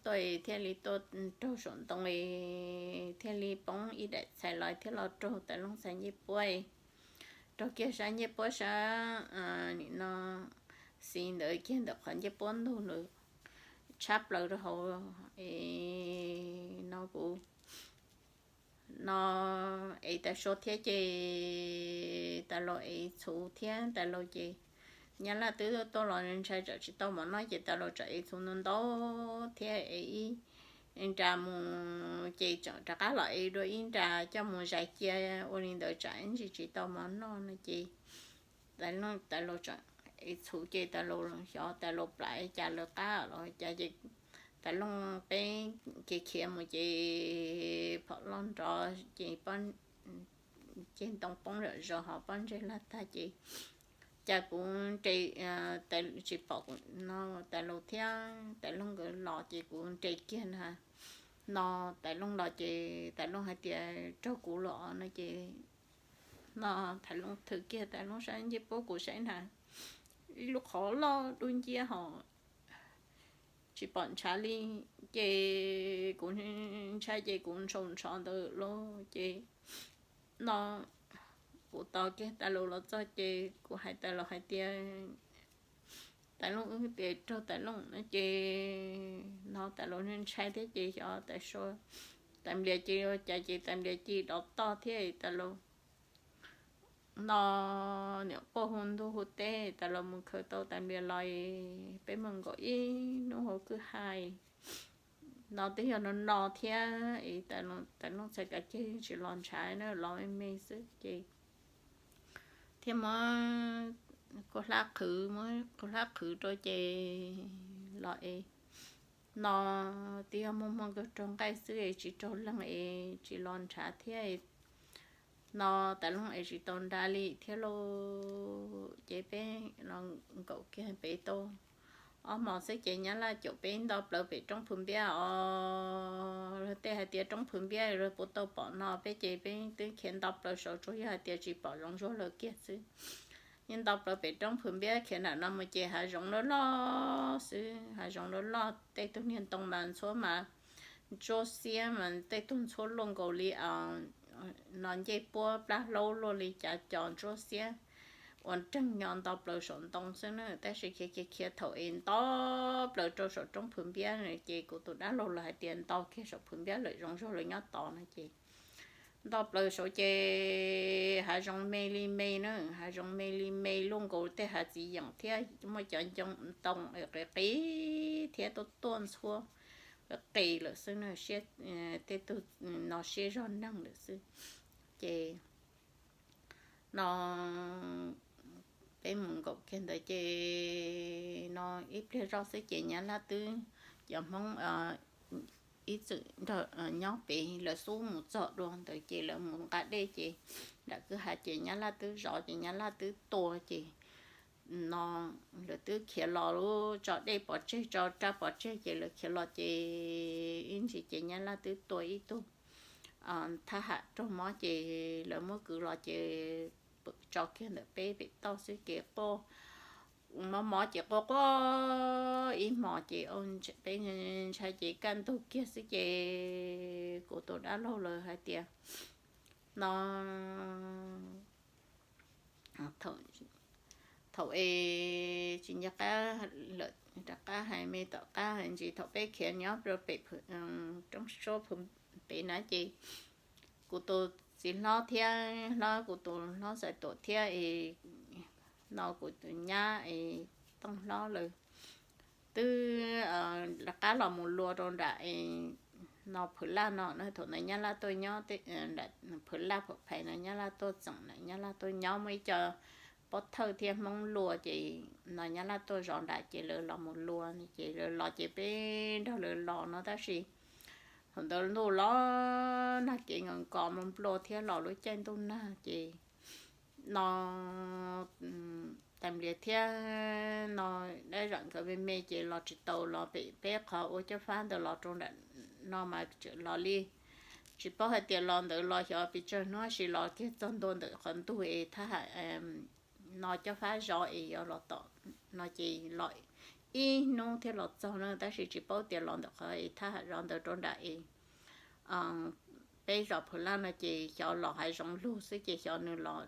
tuaj thiaj li tuaj raug saum ntoo, thiaj li poob ib daim txhais los thiab los raug Tais Looj sab ncej puab, raug kiag sab ncej puab sab nim no xis ntawd kiag ntawm qhov ncej puab ntug lawm, tshab plaws rau hauv no kuv no ev Tais Sua thiab ces Tais Laus ev txhuv thiab Tais Laus ces Nyab Laj twb tuaj los ntshai tsam tsis tau mov noj ces Tais Laus tsam ev txhuv ntau ntau thiab ev ib nra mus ces tseem rov qab los ev dua ib nra coj mus zais cia ua li ntawd tsam ib ntsis tsis tau mov noj no ces Tais Laus tsam ev txhuv ces Tais Laus xyov Tais Laus plam cas lawv qab los cas ces Tais Laus peb khiav khiav mus ces phom loj nrov ces ceg ntoo poob zom zaws ho pob ntseg laj tag ces cas kuv nres tsis pom no Tais Laus thiab Tais Laus nkawd los ces kuv nres kiag na no Tais Laus los ces Tais Laus hais tias raug kuv los no ces no Tais Laus thwm kiag Tais Laus sab ncej puab kuv saib na ib lub qhov loj dub nciab ho tsis pom ntshav li ces kuv ntshai ces kuv ntshaus ntsho ntawd lauj ces no kuv tos kiag Tais Laus los txog ces kuv hais Tais Laus hais tias Tais Laus wb tias raug Tais Laus no ces no Tais Laus ntshai thiab ces xyov Tais Sua, Tais Nplias ces ua cas ces Tais Nplias cia dov toj thiab Tais Laus no niam quaj hu ntuj hu teb Tais Laus mus khaws tau Tais Nplias los peb mus nkaum ib hnub hauv kwj ha no twb yog no no thiab Tais Laus txhais kav ceg tsis los ntshav na los me me xwb ces thiaj muab kuv hlab qhwv muab kuv hlab qhwv rau ces los es no twb yog muaj muaj nkawg raug nqaij xwb es tsis raug leeg es tsis los ntshav thiab no Tais Laus es tsis tau nra li thiab lauj ces peb los nkaum kiag pem tau ob hmos xwb ces Nyab Laj caum peb nto plaws pem roob Phwv Npiab os. Luag tej hais tias roob Phwv Npiab luag puas tau pom no peb ces peb twb khiav nto plaws saud tsuas yog hais tias tsis pom zoov zuag lawm kiag xwb. Yeej nto plaws pem roob Phwv Npiab khiav nram no mus ces hav zoov loj loj xwb, hav zoov loj loj tej tug niag ntoo mas ntxhuab mas ntsuab xiab mas tej tug ntxhuab luaj nkaus li no ncej puab plab hlaub luaj li cav co ntsuab xiab ua nreeg nyo nto plaws saum ntoo xwb na. Tab sis khiav khiav khiav thaum es nto plaws rau saum roob Phwv Npiab ces kuv tus dab laug los hais tias nto kiag saum Phwv Npiab lawm zoov zuag lawm nyob tod no ces nto plaws saud ces hav zoov me li me na, hav zoov me li me luaj nkaus tej hav txiv yeem thiab muaj cov ncoo ntoo qis qis thiab tuaj tuaj ntxhuab qis qis lawm xwb na, tej tug no siab zog neeg lawm xwb. Ces no peb mus nkaum kiag ntawd ces no ib pliag zoj xwb ces Nyab Laj twb, cov Hmoob ib txwm nrog nyob pem lawv xub mus txog dua ntawd ces lawv mus nqa dej ces nram kwj ha ces Nyab Laj twb zov ces Nyab Laj twb tua ces no lawv twb khiav los lub tso dej pov tseg tso raj pov tseg ces lawv khiav los ces ib ntsis ces Nyab Laj twb tua ib tug thab ham raug mob ces lawv muab kwv los ces tso kiag ntawm peb pem toj xwb ces quaj mob mob ces quaj quaj ib hmos ces peb ntshai ces kaj ntug kiag xwb ces kuv tus dab laug lawv hais tias no thaum es tsis nco qab lawm rov qab hais me tom qab hais ntsis thaum peb khiav nyob rau pem roob suab pem na ces kuv tus txiv hlob thiab hlob kuv tus hlob Xais Tuam thiab es no kuv tus nyab es Tooj Hlob lawm twb rov qab los mus lua rau nram no Phwv Laj no na. Thaum ntawd Nyab Laj tuaj nyob Phwv Laj Phom Phais no, Nyab Laj tuaj txeem na, Nyab Laj tuaj nyob muaj ib co pob thawj thiab Hmoob lua ces no Nyab Laj tuaj zov nram ces lawv los mus lua ces lawv los ces peb nrog lawv los no tab sis Thaum ntawd ntuj los nag, kev nkaus nkaus nplua thiab los lub caij ntuj nag ces no, tais nplias thiab no dab zam nkawd me me ces los tsis tau los pem peb qhov ua cov fab ntawd los rau nram no mas tseem los li tsis paub hais tias los ntawd los xyov pes tsawg hnub sis los kiag txog ntua ntawm qhov ntug es thab ham no cov fab zov es yuav los tom no ces los ib hnub thiab los txog na, tab sis tsis paub tias los ntawm qhov es thab ham zov ntawd rau nram es peb zos Phuv Laj no ces xyov los hav zoov lug xwb ces xyov nws los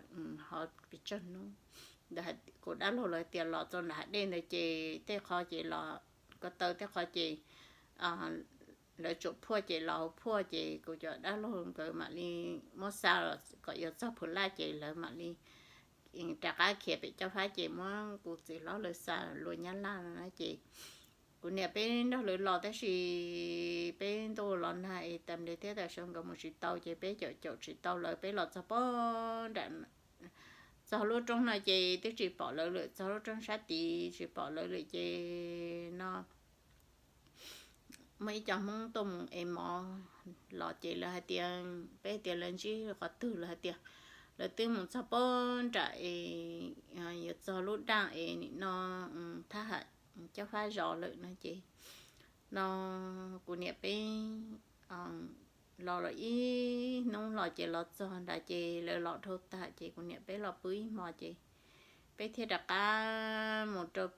ho pes tsawg hnub. Ntawd kuv dab laug lawv tias los txog nram hav dej ntawd ces tej qhov ces los ko taw, tej qhov ces lawv tsuam phuaj ces los hauv phuaj ces kuv cov dab laug nkawd mam li muab xa kom yuav txog Phuv Laj ces lawv mam li rov qab khiav pem cov fab ces muab kuv txiv hlob lawv xa lua Nyab Laj no ces kuv niam peb nrog lawv los tab sis peb ntuj los nag es tas nplias thiab tas sau nkawd mus tsis tau ces peb caum caum tsis tau lawv, peb los txog pog nram txog lub roob no ces twb tsis pom lawv lawm, txog lub roob sab tid tsis pom lawv lawm ces no muaj ib co Hmoob tuaj mus ev mov los ces lawv hais tias, peb tias lawv ntsib qhov twg, lawv hais tias lawv twb mus txog pog nram es yuav txog lub daj es nim no thab ham cov fab zov lawm no ces no kuv niam peb los los ib hnub los ces los txog nrad ces lawv los dhau tag ces kuv niam peb los pw ib hmo ces peb thiaj rov qab mus rau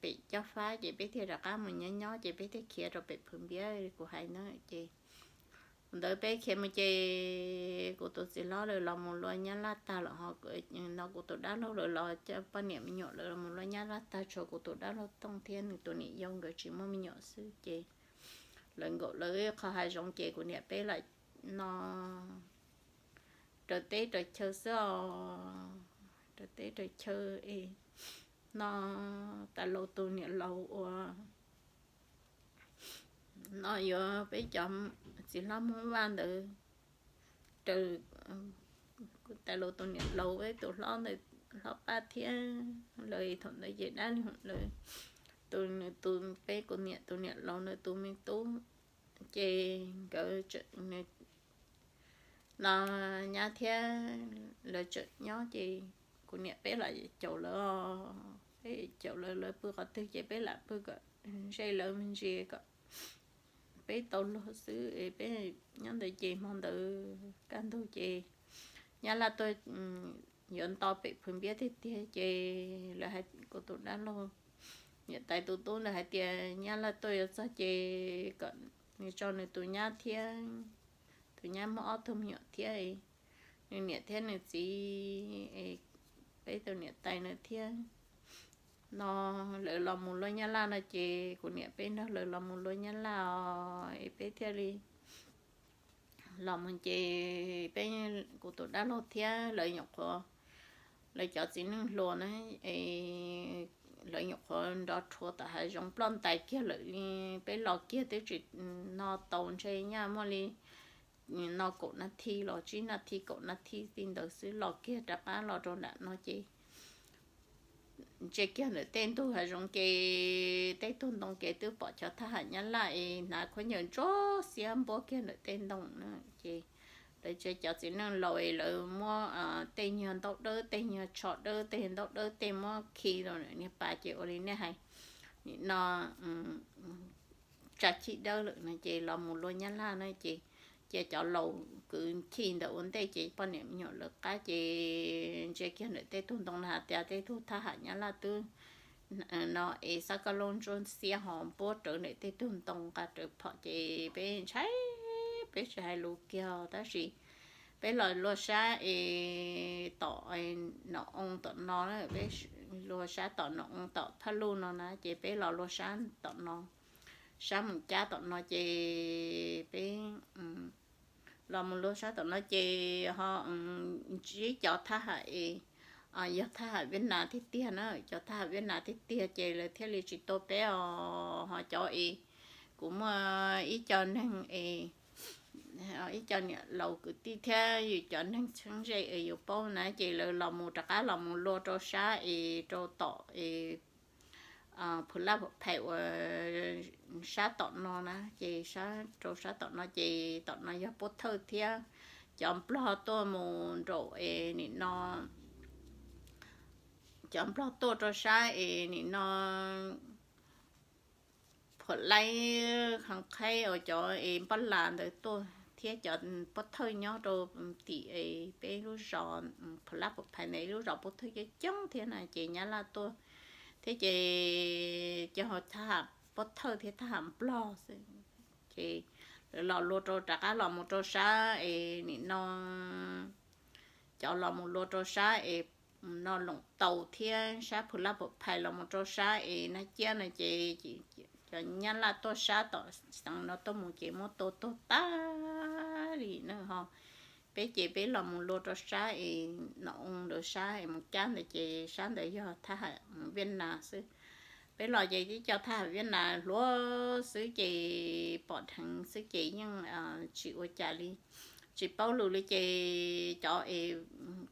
pem cov fab ces peb thiaj rov qab mus nyob nyob ces peb thiaj khiav rau pem Phwv Npiab kuv hais na ces ntawd peb khiav mus ces kuv tus txiv hlob lawv los mus lua Nyab Laj tag lawm ho no kuv tus dab laug lawv los cov poj niam me nyuam lawv los mus lua Nyab Laj tag tshuav kuv tus dab laug Tooj thiab nws tus niam yau nkawd tsis muaj me nyuam xwb ces lawv nkaum lawv qhov hav zoov ces kuv niam peb lam no raws teb raws chaw xwb os, raws teb raws chaw es no tais laus tus niam laus uas no yuav peb cov txiv hlob Hmoob Vaj ntawd raws tais laus tus niam laus peb tus hlob ntawd, hlob Paj thiab lawv thaum ntawd ces dab li lawv tus, nws tus, peb kuv niam tus niam laus nws tus me tub ces nkawd no nyab thiab lawv tseem nyob ces kuv niam peb los caum lawv, peb caum lawv, lawv pw qhov twg ces peb lam pw kom ze lawv me ntsis kom peb tau luag xwb es peb nyob ntawd ces hmo ntawd kaj ntug ces Nyab Laj tuaj yuav nto pem Phwv Npiab tiag tiag ces lawv hais kuv tus dab laug niam tais tus tub ntawd hais tias Nyab Laj tuaj yuav txog ces kom nws tso nws tus nyab thiab, tus nyab muaj ob tug me nyuam thiab, nws niam thiab nws txiv, peb tus niam tais nws thiab no lawv los mus luaj Nyab Laj no ces kuv niam peb nrog lawv los mus luaj Nyab Laj os es peb thiaj li los mus ces peb, kuv tus dab laug thiab lawv nyuam qhuav, lawv cov txiv neej hluas na es lawv nyuam qhuav nrov rhuav tom hav zoov ploj ntais kiag lawm li. Peb los kiag twb tsis no tau ntshe nyaj muaj li no kaum nas thi los tsib nas thi kaum nas thi ti ntawd xwb los kiag rov qab los rau nram no ces ntsia kiag ntawm tej ntug hav zoov ces tej tug ntoo ces twb pom cov thab ham Nyab Laj es hnav khaub ncaws ntsuab xiab npuab kiag ntawm tej ntoo na ces lawv tsev cov txiv neej laus es lawv muab tej nyuag ntaub dawb, tej nyuag tsho dawb, tej ntaub dawb tej muab khi rau niag pas ces ua li nej hais nim no tsa chij dawb lawm no ces los mus luaj Nyab Laj na ces cia cov laus kwv chij ntawd ua ntej ces poj niam me nyuam lawv qab ces ntsia kiag ntawm tej tug ntoo na hais tias tej tug thab ham Nyab Laj twb no es xab kab laub ntsuab xiab ho npuab rawv ntawm tej tug ntoo nqa rawv phom ces peb ntshai, peb tsis hais lus kiag tab sis peb los luaj sab es tom Nom Oo tom no, peb luaj sab tom Nom Oo tom Thaj Luj no na ces peb los luaj sab tom no, sab Moos Cab tom no ces peb los mus luaj sab tom no ces ho ntsib cov thab ham es yog thab ham Viaj Nam tiag tiag na, cov thab ham Viaj Nam tiag tiag ces lawv thiaj li tsis tua peb os. Ho cov es kuv muaj ib co neeg es ib co niam laus kwv tij thiab yus cov neeg txheeb ze es yus paub na ces lawv los mus rov qab los mus luaj rau sab es rau tom es phuv laj phuv phais uas sab tom no na, ces sab rau sab tom no ces tom no yog Pub Thawj thiab cov Nplog tuaj mus nraum es nim no, cov Nplog tuaj rau sab es nim no Phuam Laib, Khoo Qhaib uas cov es Npaj Las ntawd tuaj thiab cov Pub Thawj nyob rau tim es peb lub zos phuv laj phuv phais ntawd, lub zos Pub Thawj coob coob thiab na, ces Nyab Laj tuaj thiab ces cov thab ham Pub Thawj thiab thab ham Nplog xwb. Ces lawv los luag rau rov qab los mus rau sab es nim no cov los mus luag rau sab es no Loos Taus thiab sab phuv laj phuv phais los mus rau sab es Nab Ciab no ces cov Nyab Laj tuaj sab tom xeev no tuaj mus ces muab tua tuag tag li na ho. Peb ces peb los mus luag rau sab es no ntawd, sab es mus cab ntawd ces sab ntawd yog thab ham Viaj Nas xwb. Peb los ces tib co thab ham Viaj Nas hluas xwb ces pom dheev xwb ces yeej tsis ua cas li, tsis paub lus li ces cov es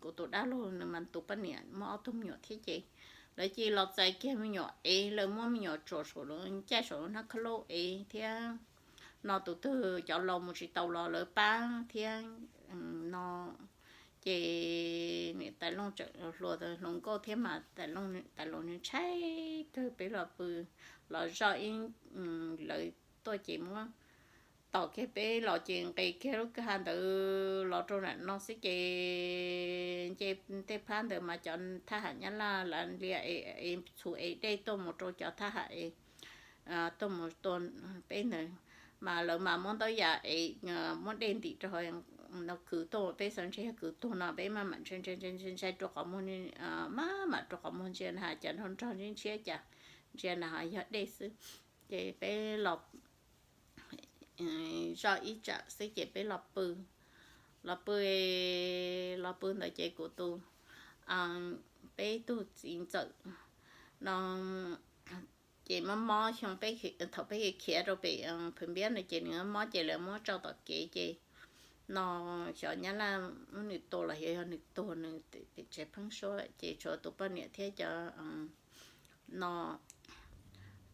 kuv tus dab laug nws mas tus poj niam muaj ob tug me nyuam thiab ces lawv cia li los txais kiag me nyuam es lawv muab me nyuam tsuam saum lub, caij saum lub hnab khab lauj es thiab no tus twg cov laus mus tsis tau los lawv pab thiab no ces niam tais Looj tseem hluas hluas nkauj thiab mas tais Looj, tais Looj nws ntshai kawg. Peb los pw los zoj ib, lawv tuaj ces muab tom kiag peb los ces nqis kiag lub kwj ha ntawd los rau nram no xwb ces nce tej phab ntawd mas cov thab ham Nyab Laj lawv lia es txhuv es dej tuaj mus rau cov thab ham es tuaj mus tua peb ntawd, mas lawv mas muab ntaub yas es muab dej ntim rau no kwv tuaj, peb xav ntshe yog kwv tuag no peb maj mam ntshai ntshai rau qhov muag, maj mam rau qhov muag ntsia na has cov nrog nrog ntshiab cas ntsia na ho yog dej xwb. Ces peb los zoj ib tsam xwb ces peb los pw, los pw, los pw ntawd ces kuv tus, peb tug txiv ntxawm no ces mob mob xyoo peb, thaum peb khiav rau pem Phwv Npiab no ces nws mob ces lawv muab tso tom kev ces no xyov Nyab Laj muab nws tua los xyov yog nws tuag nws pem tsev pheeb suab ces tshuav tus poj niam thiab cov no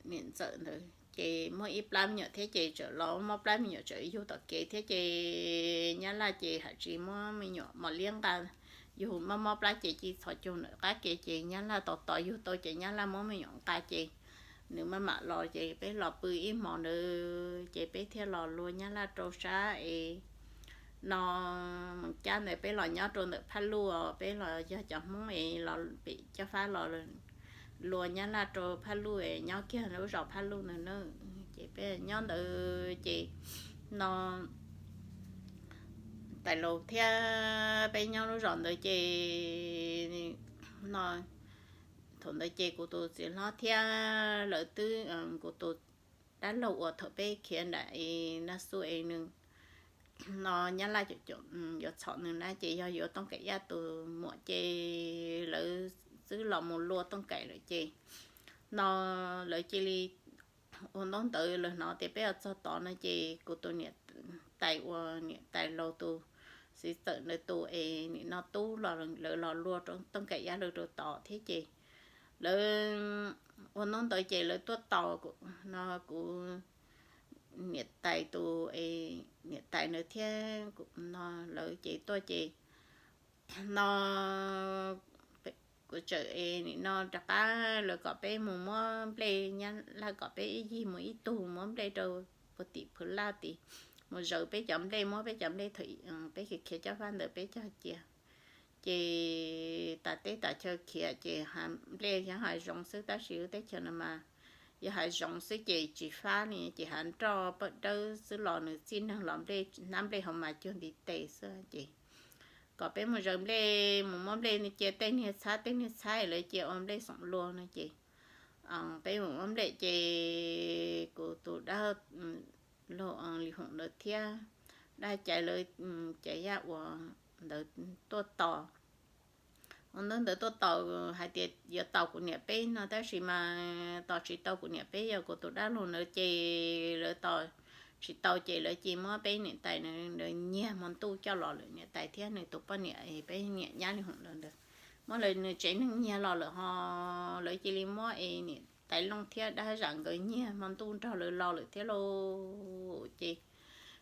niam ntxawm ntawd ces muaj ib plab me nyuam thiab ces txawm los mob plab me nyuam txawm yug tom kev thiab ces Nyab Laj ces ham tsis muab me nyuam mos liab nqa, yug mob mob plab ces cia li txhos caug ntawm qab kev ces Nyab Laj tos tos yug tau ces Nyab Laj muab me nyuam nqa ces nws maj mam los ces peb los pw ib hmos ntawd ces peb thiaj los luag Nyab Laj rau sab es no mus cab ntawd peb los nyob rau ntawm Phaj Luj, peb los yog cov Hmoob es los pem Caj Fab los luag Nyab Laj rau Phaj Luj es nyob kiag lub zos Phaj Luj ntawd na. Ces peb nyob ntawd ces no tais laus thiab peb nyob lub zos ntawd ces no thaum ntawd ces kuv tus txiv hlob thiab lawv twb, kuv tus dab laug uas thaum peb khiav nram Naj Xu es nws no Nyab Laj yuav txhom nws na ces yog yuav Tooj Kaim Yaj tus muam ces lawv twb los mus luag Tooj Kaim lawm ces no lawv cia li ua ntaub ntawv lawv hnov tias peb yuav txog tod no ces kuv tus niam tais uas niam tais laus tus txiv txawm ntawd tus es nim no tub los lawv los luag rau Tooj Kaim Yaj lawv rau tod thiab ces lawv ua ntaub ntawv ces lawv tuaj tos no kuv niam tais tus es niam tais ntawd thiab no lawv ces tuaj ces no kuv txawm es nim no rov qab lawv kom peb mus muab nplej, Nyab Laj kom peb ib yig mus ib tug muab nplej rau puag tim Phwv Laj tid, mus zaws peb cov nplej, muab peb cov nplej thaum peb khiav khiav Caj Fab ntawd peb cog cia. Ces tas teb tas chaw khiav ces hav nplej yog hav zoov xwb tab sis lub teb chaws no mas yog hav zoov xwb ces tsis fab li ces hav nroj pawg dawb xwb los nws txij neeg los nplej hnab nplej hauv mas cuag ntiv tes xwb ces kom peb mus zaws nplej mus muab nplej cia tej niag txhab tej niag txhab lawv cia ua nplej xoom luag no ces peb mus muab nplej ces kuv tus dab laug Lis Hoom lawv thiab dab caiv lawv caiv yaj uas ntawd tuaj tos. Ua ntawd ntawd tuaj tos hais tias yuav tos kuv niam peb no tab sis mas tos tsis tau kuv niam peb, yog kuv tus dab laug ntawd ces lawv tos tsis tau ces lawv cia muab peb niam tais ntawd nyiag hmo ntuj coj los lawm, niam tais thiab nws tus poj niam peb niam nyab Lis Hoom lawv ntawd muab lawv nws tsev neeg nyiag los lawm ho lawv cia li muab es niam Tais Looj thiab Dab Zam nkawd nyiag hmo ntuj nrog lawv los lawm thiab lauj. Ces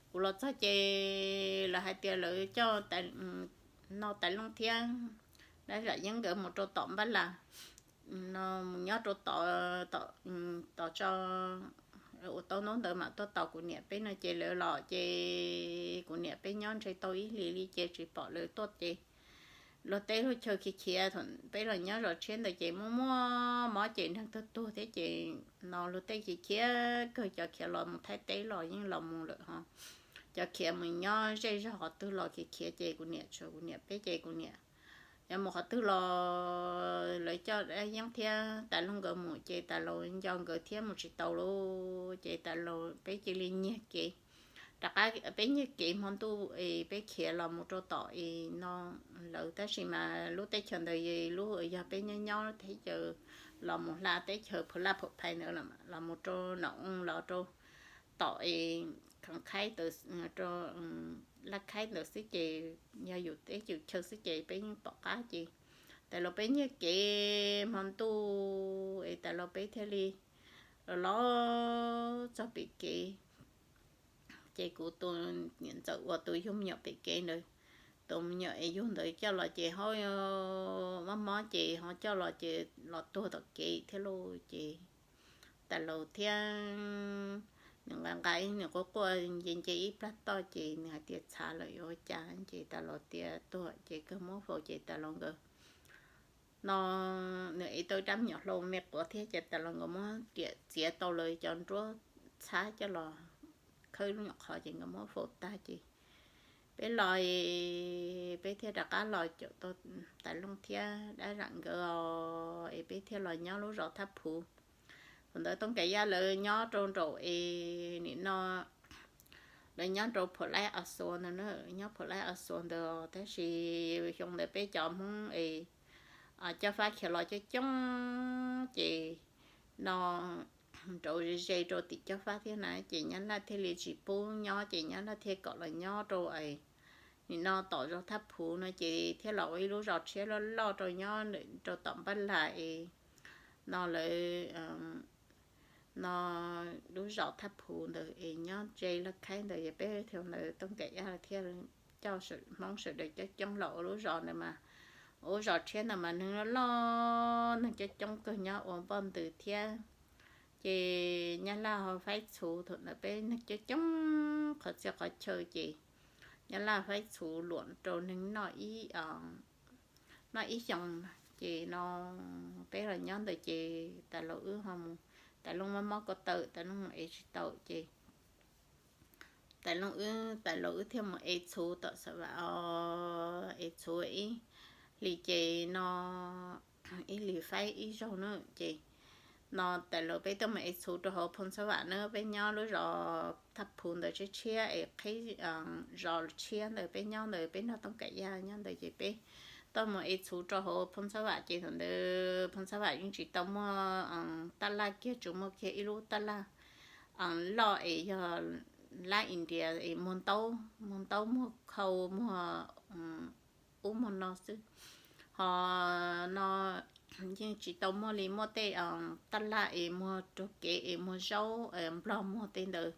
kuv los txog ces lawv hais tias lawv coj no Tais Looj thiab Dab Zam Yeeb nkawd mus rau tom Npab Las, no mus nyob rau tom, tom tso, ua tau ntaub ntawd mam tuaj tos kuv niam peb no ces lawv los ces kuv niam peb nyob ntshe tau ib hlis li ces tsis pom lawv tuaj ces luag teb luag chaw khiav khiav, thaum peb los nyob zos tshiab ntawd ces muaj muaj mob ces nrog tuag tuag thiab ces no luag tej khiav khiav kawg, cov khiav los mus Thaib teb los yeej los mus lawm ho, cov khiav mus nyob zej zog qhov twg los khiav khiav ces kuv niam, kuv niam peb ces kuv niam, yog mus qhov twg los lawv coj Dab Yeeb thiab Tais Looj nkawd mus ces Tais Laus nco nkawd thiab mus tsis tau lauj ces Tais Laus peb cia li nyiag kev. Rov qab peb nyiag kev hmo ntuj es peb khiav los mus rau tom es no lawv, tab sis mas lub teb chaws ntawd lub yog peb nyob nyob teb chaws los mus hla teb chaws Phu Laj Phu Phais ntawd los mus rau Nom Oo los rau tom es Khoom Khaib, Laj Khaib ntawd xwb ces yog yus teb yus chaw xwb ces peb yeej pom qab ces Tais Laus peb nyiag kev hmo ntuj es Tais Laus peb thiaj li los txog pem kev. Ces kuv tus niam ntxawm uas tus yug me nyuam pem kev ntawd, tus me nyuam es yug ntawd coj los ces ho mob mob ces ho coj los ces los tuag tom kev thiab lauj. Ces Tais Laus thiab nws nqa nqa ib, nws quaj quaj nce nce ib plab toj ces nws hais tias txhav lawm yuav ua cas ces Tais Laus tias tuag ces kawg muab faus ces Tais Laus nkawd no nws ev tau rab me nyuam hlau me quav thiab ces Tais Laus nkawd muab riam txiav tau lawv cov nruab txhab coj los khawb lub nyuam qhov ces nkawd muab faus tag ces peb los, peb thiaj rov qab los caum tau Tais Looj thiab Dab Zam nkawd es peb thiaj los nyob lub zos Thab Phuv. Thaum ntawd Tooj Kam Yaj lawv nyob rau nraum es nim no lawv nyob rau Phuv Laib Aus Xuas ntawd, nyob Phuv Laib Aus Xuas ntawd tab sis xyoo ntawd peb cov Hmoob es Caj Fab khiav los coob coob ces no rau ze ze rau tim Caj Fab thiab na ces Nyab Laj thiaj li tsis pub nyob ces Nyab Laj thiaj kom los nyob rau nim no tom zos Thab Phuv no ces thiaj los ua ib lub zos tshiab loj loj rau nyob rau tom Npab Las es no lawv no lub zos Thab Phuv ntawd es nyob ze Laj Khaib ntawd es peb thaum ntawd Tooj Kam Yaj thiaj coj Hmoob sawv daws coob coob los ua lub zos ntawd mas, ua lub zos tshiab ntawd mas neeg loj loj neeg coob coob kawg nyob ua npoj ntws thiab ces Nyab Laj ho faib txhuv thaum ntawd peb neeg coob coob qhov txhia qhov chaw ces Nyab Laj faib txhuv luam rau neeg noj ib, noj ib xyoos ces no peb los nyob ntawd ces Tais Laus wb ho mus, Tais Looj mob mob ko taw Tais Looj mus ev tsis tau ces Tais Looj wb, Tais Laus wb thiaj mus ev txhuv tom Xa Vam os, ev txhuv ib hlis ces no ib hlis faib ib zaug na ces no Tais Laus peb tuaj mus ev txhuv rau hauv Phoo Xab Vam na, peb nyob lub zos Thaj Phuv ntawd tshiab tshiab es qhib zos tshiab ntawd peb nyob ntawd peb nrog Tooj Kam Yaj nyob ntawd ces peb tuaj mus ev txhuv rau hauv Phoo Xab Vam ces thaum ntawd Phoo Xab Vam yeej tsis tau muaj taj laj kiag, tsuas muaj kiag ib lub taj laj loj es yog lab India es muag ntaub, muag ntaub muag khau muag ub muag no xwb. Ho no yeej tsis tau muaj li muaj tej taj laj es muag raug kev es muag zaub, nplog muag tej ntawd,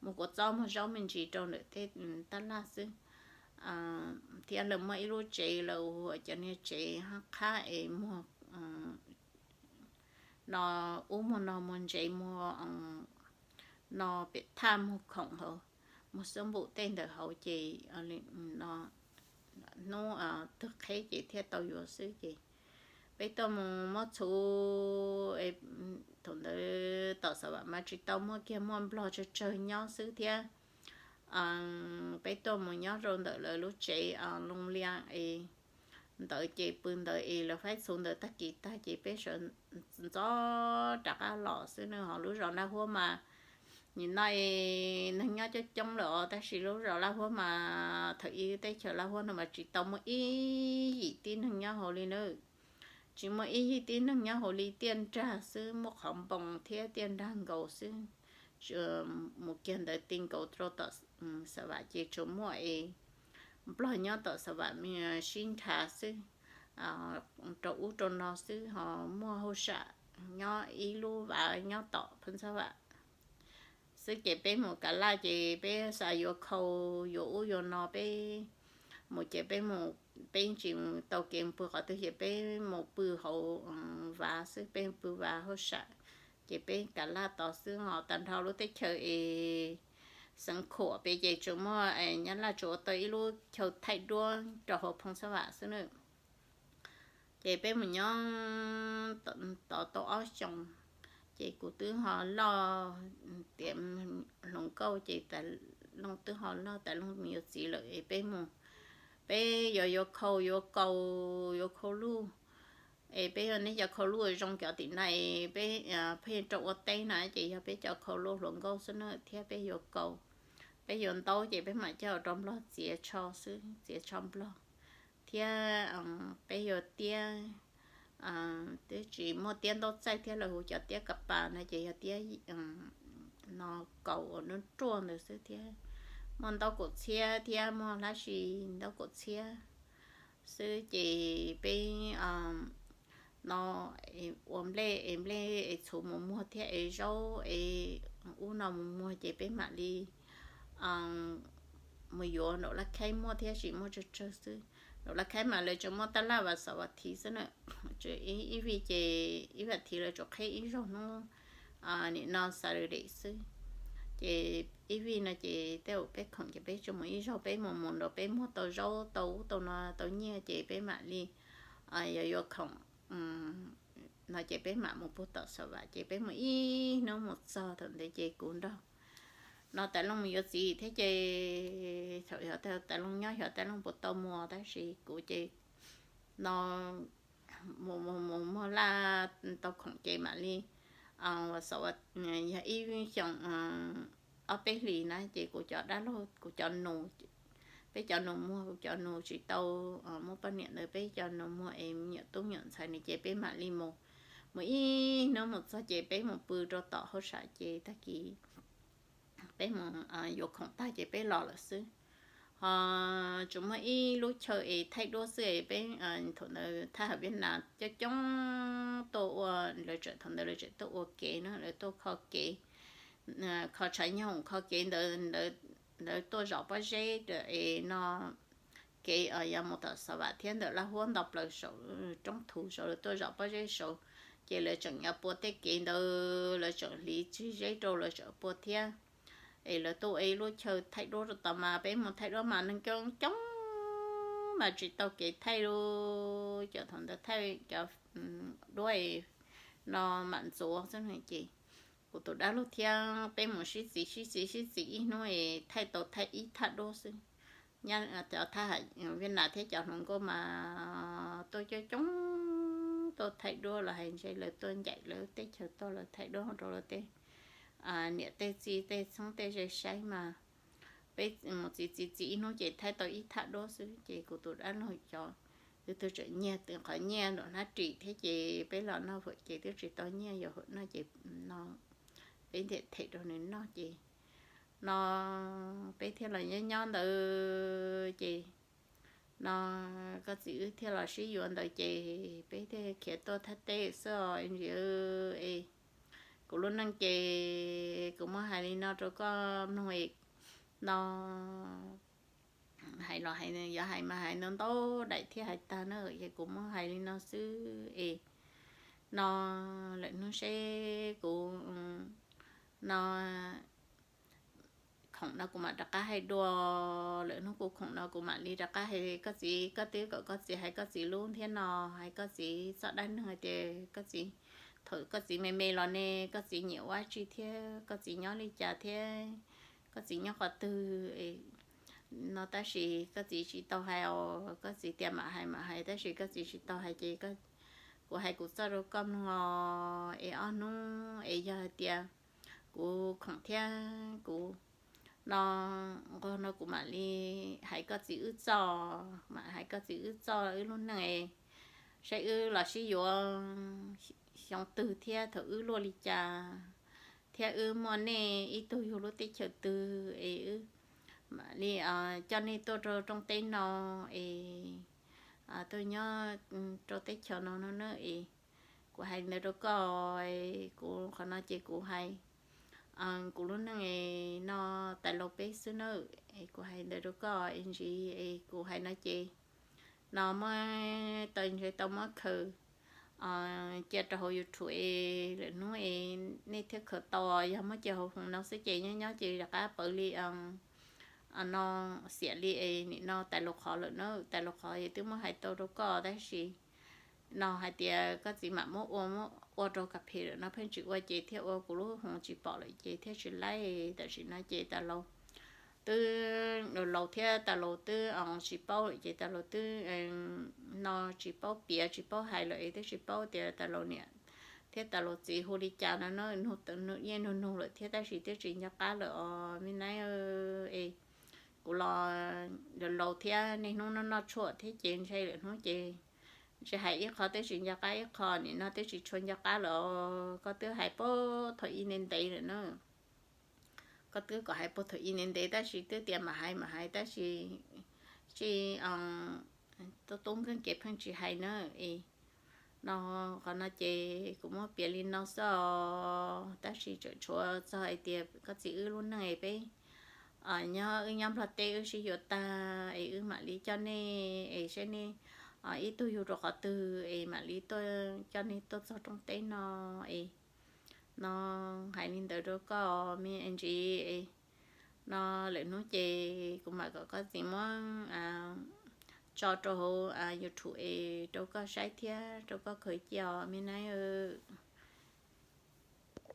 muag kua txob muag zaub me ntsis rau ntawm tej taj laj xwb. Thiab lawv muaj ib lub tsev, lawv hu ua cov niag tsev hab qhab es muag no ub muag no muag ntsev muag no pem thaj muag khoom hauv, muag xab npum tej ntawd hauv ces no hnub twg qheb ces thiaj tau yuav xwb ces peb tuaj mus muab txhuv. Thaum ntawd tom Xa Vam mas tsis tau muaj kiag, muaj nplog tsawg tsawg nyob xwb thiab. Peb tuaj mus nyob rau ntawm lawv lub tsev loo lias es ntawd ces pw ntawd es lawv faib txhuv ntawd tag kis tag ces peb sawv ntxov rov qab los xwb na. Ho lub zos Laj Huab mas nim no es neeg nyob coob coob lawm os, tab sis lub zos Laj Huab mas thaum ub teb chaws Laj Huab no mas tsis tau muaj ib yim tib neeg nyob hauv li na. Tsis muaj ib yim tib neeg nyob hauv li, tiaj nrag xwb, muaj qhov npoo thiab tiaj nrag nkaus xwb. Mus kiag ntawd ti nkaus rau tom Xa Vam ces tsuas muaj es nplog nyob tom Xa Vam sib nrhav xwb, rau ub rau no xwb, ho muaj hauj sam nyob ib lub vaj nyob tom Phoos Xab Vam xwb ces peb mus Kav Laj ces peb xav yuav khau, yuav ub yuav no peb mus ces peb mus, peb tsis tau kev mus pw qhov twg ces peb mus pw hauv vaj xwb, peb pw vaj hauj sam. Ces peb Kav Laj tod xwb os, tag nrho lub teb chaws es Xeev Khuam pem ces tsuas muaj Nyab Laj tsuas ua tau ib lub chaw thaij duab rau hauv Phoos Xab Vam xwb na. Ces peb mus nyob tod tau ob xyoos, ces kuv twb ho loj tiav hluas nkauj ces Tais Looj twb ho loj, Tais Looj mus yuav txiv lawm es peb mus, peb yuav yuav khau yuav kaus, yuav khau luj. Es peb yog nej cov khau luj zoo cov tim no es peb pheej rau ua teb no ces yog peb cov khau luj hluas nkauj xwb na thiab peb yuav kaus, peb yuav ntaub ces peb mam coj rau Nplog txiav tsho xwb, txiav tsho Nplog. Thiab peb yuav tiab, twb tsis muaj tiab ntaub txaij thiab, lawv hu cov tiab kas pas no ces yog tiab no kaus uas nruab ruaj ntawd xwb thiab. Muaj ntaub kaum txhiab thiab muaj hlab si ntaub kaum txhiab xwb ces peb no ua nplej es nplej es txhuv mus muag thiab es zaub es ub no mus muag ces peb mam li mus yuav nraum Laj Khaib muaj thiab, tsis muaj tsawg tsawg xwb. Nraum Laj Khaib mas lawv tsuas muaj taj laj vas xaum vas thiv xwb na. Ib vij ces ib vas thiv lawv tsuas qhib ib zaug hnub nim no Saturday xwb. Ces ib vij no ces tej zaum peb khoom ces peb tsuas mus ib zaug, peb mus mus nraud peb muag tau zaub tau ub tau no tau nyiaj ces peb mam li yuav yuav khoom no ces peb mam mus puag tom Xav Vam ces peb mus ib hnub mus txog thaum ntawd ces kuv nrog no Tais Looj mus yuav txiv thiab ces thaum yog Tais Looj nyob xyov Tais Looj puas tau mus tab sis kuv ces no mus mus mus muag laj tau khoom ces mam li, yog ib xyoos ob peb hlis na ces kuv cov dab laug kuv cov nus, peb cov nus muag, kuv cov nus tsis tau muaj poj niam ntawd peb cov nus muag es me nyuam tub me nyuam ntxhais ne ces peb mam li mus, mus ib hnub mus txog ces peb mus pw rau tom hauj sam ces tag kis peb mus yuav khoom tag ces peb los lawm xwb. Ho tsuas muaj ib lub chaw es thaij duab xwb es peb thaum ntawd thaj hawm Viaj Nam coob coob tuaj ua, lawv tseem thaum ntawd lawv tseem tuaj ua kev na, lawv tuaj kho kev, kho tshav nyoog kho kev ntawd, lawv tuaj zov pob zeb es no kev yog mus tom Xav Vam thiab ntawm Laj Huab nto plaws saum roob thuv saud lawv tuaj zov pob zeb saud, ces lawv tseem yuav pua tej kev ntawd lawv tseem hliv tsig zeb rau lawv tseem pua thiab. Es lawv tuaj ua ib lub chaw thaij duab rau tod mas peb mus thaij duab mas neeg coob coob mas tsis tau kev thaij li, cov thaum ntawd thaij cov duab no mam ntxuav xwb ces kuv tus dab laug thiab peb mus sib txiv sib txiv sib txiv ib hnub es thaij tau thaij ib thaj duab xwb. Cov thaj Viaj Nam thiab cov hluas nkauj mas tuaj coob coob tuaj thaij duab los hais ntshe lawv tuaj ncaim lawv teb chaws tuaj lawv thaij duab rau lawv tej niam tej txiv tej txhoob tej ze saib mas peb mus txiv txiv txiv ib hnub ces thaij tau ib thaj duab xwb ces kuv tus dab laug cov, wb twb tseem nyiag qhov nyiaj nram hnab ris thiab ces peb los noj fawm ces twb tsis tau nyiaj yuav fawm noj ces no peb thiaj them rau nws noj ces no peb thiaj los nyob nyob ntawd ces no koj txiv wb thiaj los sib yuav ntawd ces peb thiaj khiav tuaj thaj teb xwb os ntsis. Es kuv lub neej ces kuv muab hais li no rau koj mloog es no hais los hais, yuav hais mas hais ntau ntau daim thiaj hais tag na, ces kuv muab hais li no xwb es no lwm hnub seb kuv no khoom no kuv mam rov qab hais dua, lwm hnub kuv khoom no kuv mam li rov qab hais koj txiv, koj twb kom koj txiv hais koj txiv lub thiab no, hais koj txiv txoj dab neeg hais tias koj txiv, thaum koj txiv me me los ne koj txiv nyiam ua dab tsi thiab koj txiv nyob li cas thiab koj txiv nyob qhov twg no tab sis koj txiv tsis tau hais os, koj txiv tias mam hais mam hais tab sis koj txiv tsis tau hais ces kuv hais kuv txoj rau koj mloog os es ob hnub es yog hais tias kuv khoom thiab kuv no nqog no kuv mam li hais koj txiv wb txoj, mam hais koj txiv wb txoj wb lub neej es saib wb los sib yuav xyoo twg thiab thaum wb luaj li cas thiab wb muaj nej ib tug yug lub teb chaws twg es wb mam li coj nej tuaj rau rooj teb no es tuaj nyob rau teb chaws no no na es Kuv hais ntawd rau koj, kuv qhov no ces kuv hais kuv lub neej es no tais laus peb xwb nawb. Es kuv hais ntawd rau koj es ntsis es kuv hais no ces no muab tau ntses tau muab khaws cia rau hauv YouTube es lwm hnub es nej thiaj khaws tau. Yog muab cia hauv hoov no xwb ces nyob nyob ces rov qab pawv li no xiam li es nim no tais laus qhov lawm na. Tais laus qhov es twb muab hais tau rau koj tab sis no hais tias koj txiv mam muab ua, muab ua rau kas phem lawm no pheej tsis ua ces thiaj ua kuv lub hoov tsis pom lawm ces thiaj tsis laib. Tam sim no ces tais laus twb laus thiab tais laus twb tsis paub lawm ces tais laus twb no tsis paub piav tsis paub hais lawm es twb tsis paub tias tais laus niam thiab tais laus txiv hu li cas no na. Yeej nug nug lawm thiab tab sis twb tsis nco qab lawm os me nab. Es kuv los laus thiab niaj hnub noj noj tshuaj thiab ces ntshe lwm hnub ces tsis hais ib qho twb tsis nco qab ib qho, nim no twb tsis tshua nco qab lawm os. Koj twb hais puag thaum ub ntev ntev lawm na. Koj twb kom hais puag thaum ub ntev ntev tab sis twb tias mam hais mam hais tab sis tsis tub tub nkeeg kev pheej tsis hais na. Es no qhov no ces kuv muab piav li no xwb os tab sis tseem tshuav txog hais tias koj txiv wb lub neej es peb nyob wb nyob Nplog teb wb sib yuav tag es wb mam li coj nej es saib nej ib tug yug rau qhov twg es mam li coj nej tuaj txog rooj teb no es no hais li ntawd rau koj me ntsis. No lwm hnub ces kuv mam kom koj txiv muab tso rau hauv YouTube es rau koj saib thiab rau koj khaws cia os me nab.